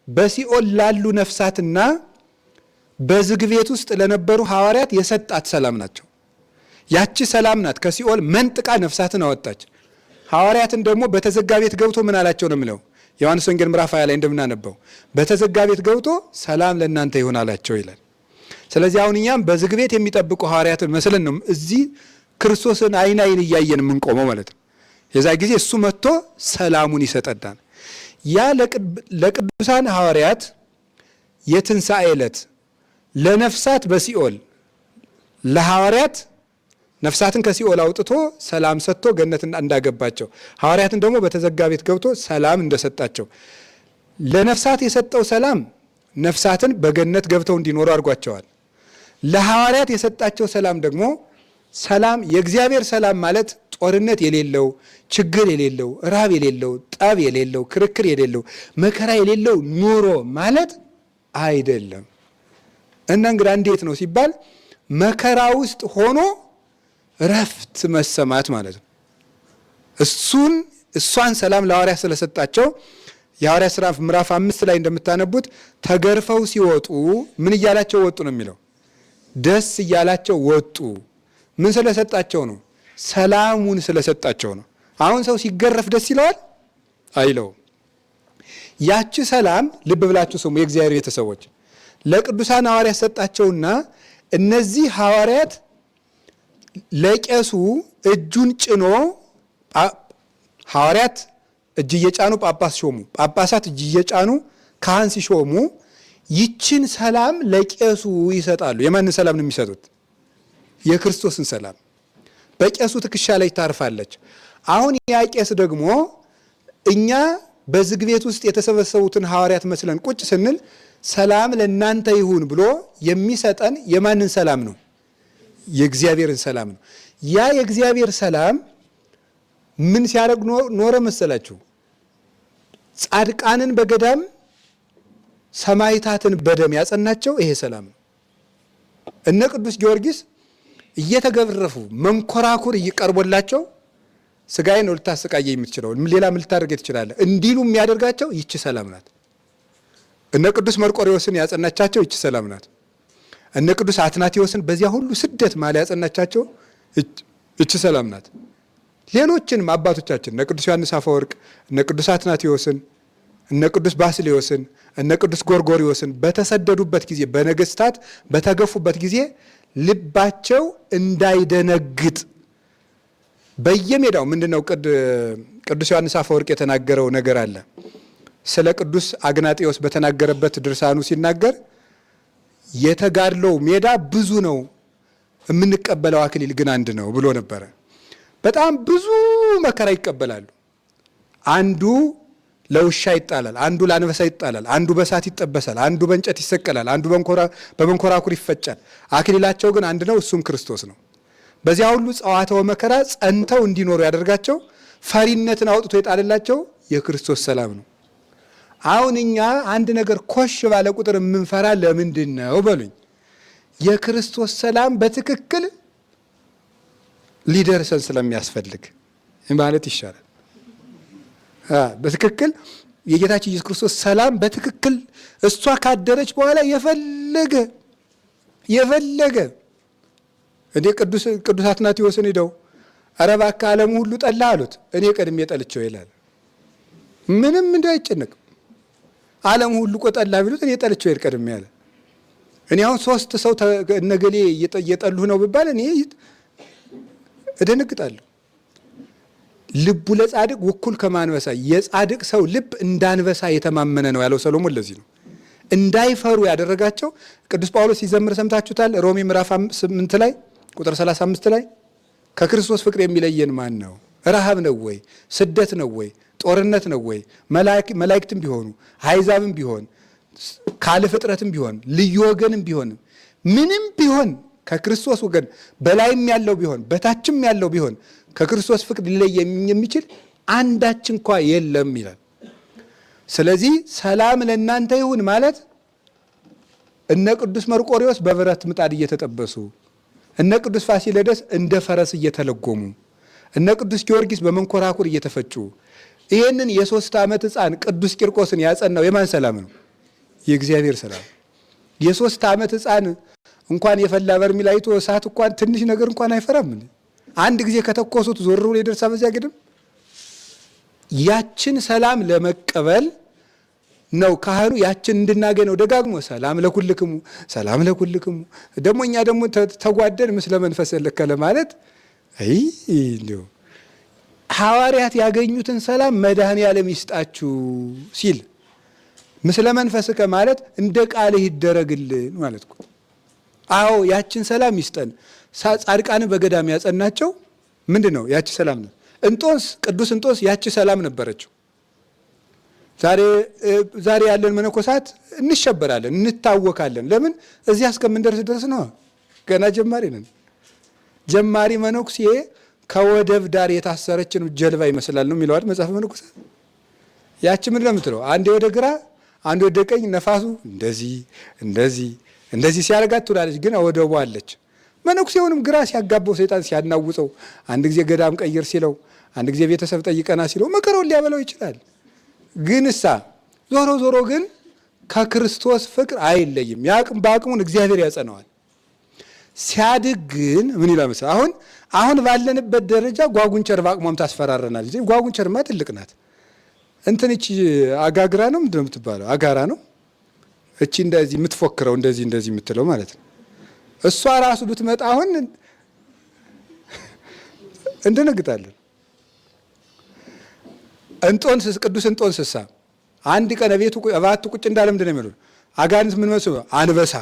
በሲኦል ላሉ ነፍሳትና በዝግ ቤት ውስጥ ለነበሩ ሐዋርያት የሰጣት ሰላም ናቸው። ያቺ ሰላም ናት ከሲኦል መንጥቃ ነፍሳትን አወጣች። ሐዋርያትን ደግሞ በተዘጋ ቤት ገብቶ ምን አላቸው ነው የሚለው ዮሐንስ ወንጌል ምዕራፍ 20 ላይ እንደምናነበው በተዘጋ ቤት ገብቶ ሰላም ለእናንተ ይሁን አላቸው ይላል። ስለዚህ አሁን እኛም በዝግ ቤት የሚጠብቁ ሐዋርያትን መስለን ነው እዚህ ክርስቶስን አይን አይን እያየን የምንቆመው ማለት ነው። የዛ ጊዜ እሱ መጥቶ ሰላሙን ይሰጠናል። ያ ለቅዱሳን ሐዋርያት የትንሣኤ ዕለት ለነፍሳት በሲኦል ለሐዋርያት ነፍሳትን ከሲኦል አውጥቶ ሰላም ሰጥቶ ገነት እንዳገባቸው፣ ሐዋርያትን ደግሞ በተዘጋ ቤት ገብቶ ሰላም እንደሰጣቸው፣ ለነፍሳት የሰጠው ሰላም ነፍሳትን በገነት ገብተው እንዲኖሩ አድርጓቸዋል። ለሐዋርያት የሰጣቸው ሰላም ደግሞ ሰላም የእግዚአብሔር ሰላም ማለት ጦርነት የሌለው፣ ችግር የሌለው፣ ራብ የሌለው፣ ጠብ የሌለው፣ ክርክር የሌለው፣ መከራ የሌለው ኑሮ ማለት አይደለም። እና እንግዳ እንዴት ነው ሲባል መከራ ውስጥ ሆኖ ረፍት መሰማት ማለት ነው። እሷን ሰላም ለሐዋርያት ስለሰጣቸው የሐዋርያት ሥራ ምዕራፍ 5 ላይ እንደምታነቡት ተገርፈው ሲወጡ ምን እያላቸው ወጡ ነው የሚለው? ደስ እያላቸው ወጡ። ምን ስለሰጣቸው ነው? ሰላሙን ስለሰጣቸው ነው። አሁን ሰው ሲገረፍ ደስ ይለዋል? አይለውም። ያቺ ሰላም ልብ ብላችሁ ስሙ የእግዚአብሔር ቤተሰቦች፣ ለቅዱሳን ሐዋርያት ሰጣቸውና እነዚህ ሐዋርያት ለቄሱ እጁን ጭኖ፣ ሐዋርያት እጅ እየጫኑ ጳጳስ ሾሙ፣ ጳጳሳት እጅ እየጫኑ ካህን ሲሾሙ ይችን ሰላም ለቄሱ ይሰጣሉ። የማንን ሰላም ነው የሚሰጡት? የክርስቶስን ሰላም። በቄሱ ትከሻ ላይ ታርፋለች። አሁን ያ ቄስ ደግሞ እኛ በዝግ ቤት ውስጥ የተሰበሰቡትን ሐዋርያት መስለን ቁጭ ስንል ሰላም ለእናንተ ይሁን ብሎ የሚሰጠን የማንን ሰላም ነው? የእግዚአብሔርን ሰላም ነው። ያ የእግዚአብሔር ሰላም ምን ሲያደርግ ኖረ መሰላችሁ? ጻድቃንን በገዳም ሰማዕታትን በደም ያጸናቸው ይሄ ሰላም ነው። እነ ቅዱስ ጊዮርጊስ እየተገረፉ መንኮራኩር እየቀርቦላቸው ስጋዬ ነው ልታሰቃየ የምትችለው፣ ሌላ ምን ልታደርግ ትችላለህ እንዲሉ የሚያደርጋቸው ይቺ ሰላም ናት። እነ ቅዱስ መርቆሬዎስን ያጸናቻቸው ይቺ ሰላም ናት። እነ ቅዱስ አትናቴዎስን በዚያ ሁሉ ስደት ማለ ያጸናቻቸው ይቺ ሰላም ናት። ሌሎችንም አባቶቻችን እነ ቅዱስ ዮሐንስ አፈወርቅ፣ እነ ቅዱስ አትናቴዎስን፣ እነ ቅዱስ ባስልዮስን፣ እነ ቅዱስ ጎርጎርዮስን በተሰደዱበት ጊዜ፣ በነገስታት በተገፉበት ጊዜ ልባቸው እንዳይደነግጥ በየሜዳው ምንድነው ቅዱስ ዮሐንስ አፈወርቅ የተናገረው ነገር አለ። ስለ ቅዱስ አግናጤዎስ በተናገረበት ድርሳኑ ሲናገር የተጋድሎው ሜዳ ብዙ ነው፣ የምንቀበለው አክሊል ግን አንድ ነው ብሎ ነበረ። በጣም ብዙ መከራ ይቀበላሉ። አንዱ ለውሻ ይጣላል፣ አንዱ ለአንበሳ ይጣላል፣ አንዱ በእሳት ይጠበሳል፣ አንዱ በእንጨት ይሰቀላል፣ አንዱ በመንኮራኩር ይፈጫል። አክሊላቸው ግን አንድ ነው፣ እሱም ክርስቶስ ነው። በዚያ ሁሉ ጸዋትወ መከራ ጸንተው እንዲኖሩ ያደርጋቸው ፈሪነትን አውጥቶ የጣለላቸው የክርስቶስ ሰላም ነው። አሁን እኛ አንድ ነገር ኮሽ ባለ ቁጥር የምንፈራ ለምንድን ነው በሉኝ። የክርስቶስ ሰላም በትክክል ሊደርሰን ስለሚያስፈልግ ማለት ይሻላል። በትክክል የጌታችን ኢየሱስ ክርስቶስ ሰላም በትክክል እሷ ካደረች በኋላ የፈለገ የፈለገ እንዴ ቅዱስ አትናቴዎስን ሄደው ኧረ እባክህ ዓለሙ ሁሉ ጠላ አሉት። እኔ ቀድሜ ጠልቼው ይላል። ምንም እንዳይጨነቅ ዓለሙ ሁሉ እኮ ጠላ ቢሉት እኔ ጠልቼው ይል ቀድሜ አለ። እኔ አሁን 3 ሰው እነገሌ እየጠሉህ ነው ብባል እኔ እደነግጣለሁ። ልቡ ለጻድቅ ውኩል ከማንበሳ፣ የጻድቅ ሰው ልብ እንዳንበሳ የተማመነ ነው ያለው ሰሎሞን ለዚህ ነው። እንዳይፈሩ ያደረጋቸው ቅዱስ ጳውሎስ ሲዘምር ሰምታችሁታል። ሮሜ ምዕራፍ 8 ላይ ቁጥር 35 ላይ ከክርስቶስ ፍቅር የሚለየን ማን ነው? ረሃብ ነው ወይ? ስደት ነው ወይ? ጦርነት ነው ወይ? መላእክትም ቢሆኑ አሕዛብም ቢሆን ካለ ፍጥረትም ቢሆን ልዩ ወገንም ቢሆን ምንም ቢሆን ከክርስቶስ ወገን በላይም ያለው ቢሆን በታችም ያለው ቢሆን ከክርስቶስ ፍቅር ሊለይ የሚችል አንዳች እንኳ የለም ይላል። ስለዚህ ሰላም ለእናንተ ይሁን ማለት እነ ቅዱስ መርቆሬዎስ በብረት ምጣድ እየተጠበሱ፣ እነ ቅዱስ ፋሲለደስ እንደ ፈረስ እየተለጎሙ፣ እነ ቅዱስ ጊዮርጊስ በመንኮራኩር እየተፈጩ፣ ይሄንን የ3 ዓመት ሕፃን ቅዱስ ቂርቆስን ያጸናው የማን ሰላም ነው? የእግዚአብሔር ሰላም። የ3 ዓመት ሕፃን እንኳን የፈላ በርሜል አይቶ እሳት እንኳን ትንሽ ነገር እንኳን አይፈራም። አንድ ጊዜ ከተኮሱት ዞር ብሎ ይደርሳል በዚያ ግድም። ያችን ሰላም ለመቀበል ነው ካህኑ ያችን እንድናገኘው ደጋግሞ ሰላም ለኩልክሙ ሰላም ለኩልክሙ። ደግሞ እኛ ደግሞ ተጓደን ምስለ መንፈስ ለከለ ማለት አይ እንደው ሐዋርያት ያገኙትን ሰላም መድኃኔዓለም ይስጣችሁ ሲል ምስለ መንፈስከ ማለት እንደ ቃልህ ይደረግልን ማለት እኮ። አዎ ያችን ሰላም ይስጠን። ጻድቃንን በገዳም ያጸናቸው ምንድን ነው? ያቺ ሰላም ነው። እንጦንስ፣ ቅዱስ እንጦንስ ያቺ ሰላም ነበረችው። ዛሬ ያለን መነኮሳት እንሸበራለን፣ እንታወካለን። ለምን? እዚያ እስከምንደርስ ድረስ ነው። ገና ጀማሪ ነን። ጀማሪ መነኩሴ ከወደብ ዳር የታሰረችን ጀልባ ይመስላል ነው የሚለው አይደል መጽሐፈ መነኮሳት። ያቺ ምንድን ነው የምትለው? አንዴ ወደ ግራ አንዴ ወደ ቀኝ ነፋሱ እንደዚህ እንደዚህ እንደዚህ ሲያደርጋት ትውላለች፣ ግን ወደቡ አለች። መነኩሴውንም ግራ ሲያጋባው ሰይጣን ሲያናውፀው፣ አንድ ጊዜ ገዳም ቀይር ሲለው፣ አንድ ጊዜ ቤተሰብ ጠይቀና ሲለው መከራውን ሊያበላው ይችላል። ግን እሳ ዞሮ ዞሮ ግን ከክርስቶስ ፍቅር አይለይም። ያቅም በአቅሙን እግዚአብሔር ያጸነዋል። ሲያድግ ግን ምን ይላል መሰለህ? አሁን ባለንበት ደረጃ ጓጉንቸር በአቅሟም ታስፈራረናለች። ጓጉንቸርማ ትልቅ ናት። እንትን እቺ አጋግራ ነው ምንድን ነው የምትባለው? አጋራ ነው እቺ እንደዚህ የምትፎክረው እንደዚህ እንደዚህ የምትለው ማለት ነው። እሷ ራሱ ብትመጣ አሁን እንደነግጣለን። እንጦንስ፣ ቅዱስ እንጦንስሳ አንድ ቀን ቤቱ እባቱ ቁጭ እንዳለ ምንድን ነው የሚሉት? አጋንንት ምን መስሎ አንበሳ፣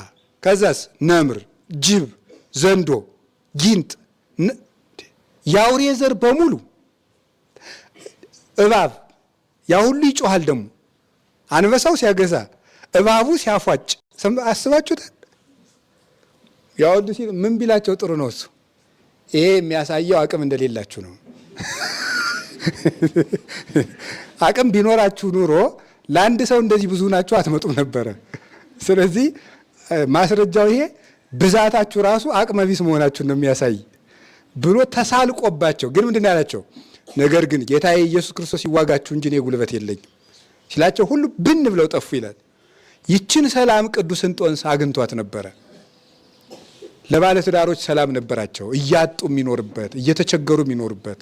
ከዛስ ነምር፣ ጅብ፣ ዘንዶ፣ ጊንጥ፣ የአውሬ ዘር በሙሉ እባብ፣ ያ ሁሉ ይጮሃል። ደግሞ አንበሳው ሲያገሳ እባቡ ሲያፏጭ አስባችሁታል? ያ ሁሉ ሲል ምን ቢላቸው ጥሩ ነው? እሱ ይሄ የሚያሳየው አቅም እንደሌላችሁ ነው። አቅም ቢኖራችሁ ኑሮ ለአንድ ሰው እንደዚህ ብዙ ናችሁ አትመጡም ነበረ። ስለዚህ ማስረጃው ይሄ ብዛታችሁ ራሱ አቅመ ቢስ መሆናችሁን ነው የሚያሳይ ብሎ ተሳልቆባቸው፣ ግን ምንድን ነው ያላቸው? ነገር ግን ጌታዬ ኢየሱስ ክርስቶስ ይዋጋችሁ እንጂ እኔ ጉልበት የለኝም ሲላቸው ሁሉ ብን ብለው ጠፉ ይላል። ይችን ሰላም ቅዱስ እንጦንስ አግኝቷት ነበረ። ለባለትዳሮች ሰላም ነበራቸው። እያጡ የሚኖርበት፣ እየተቸገሩ የሚኖርበት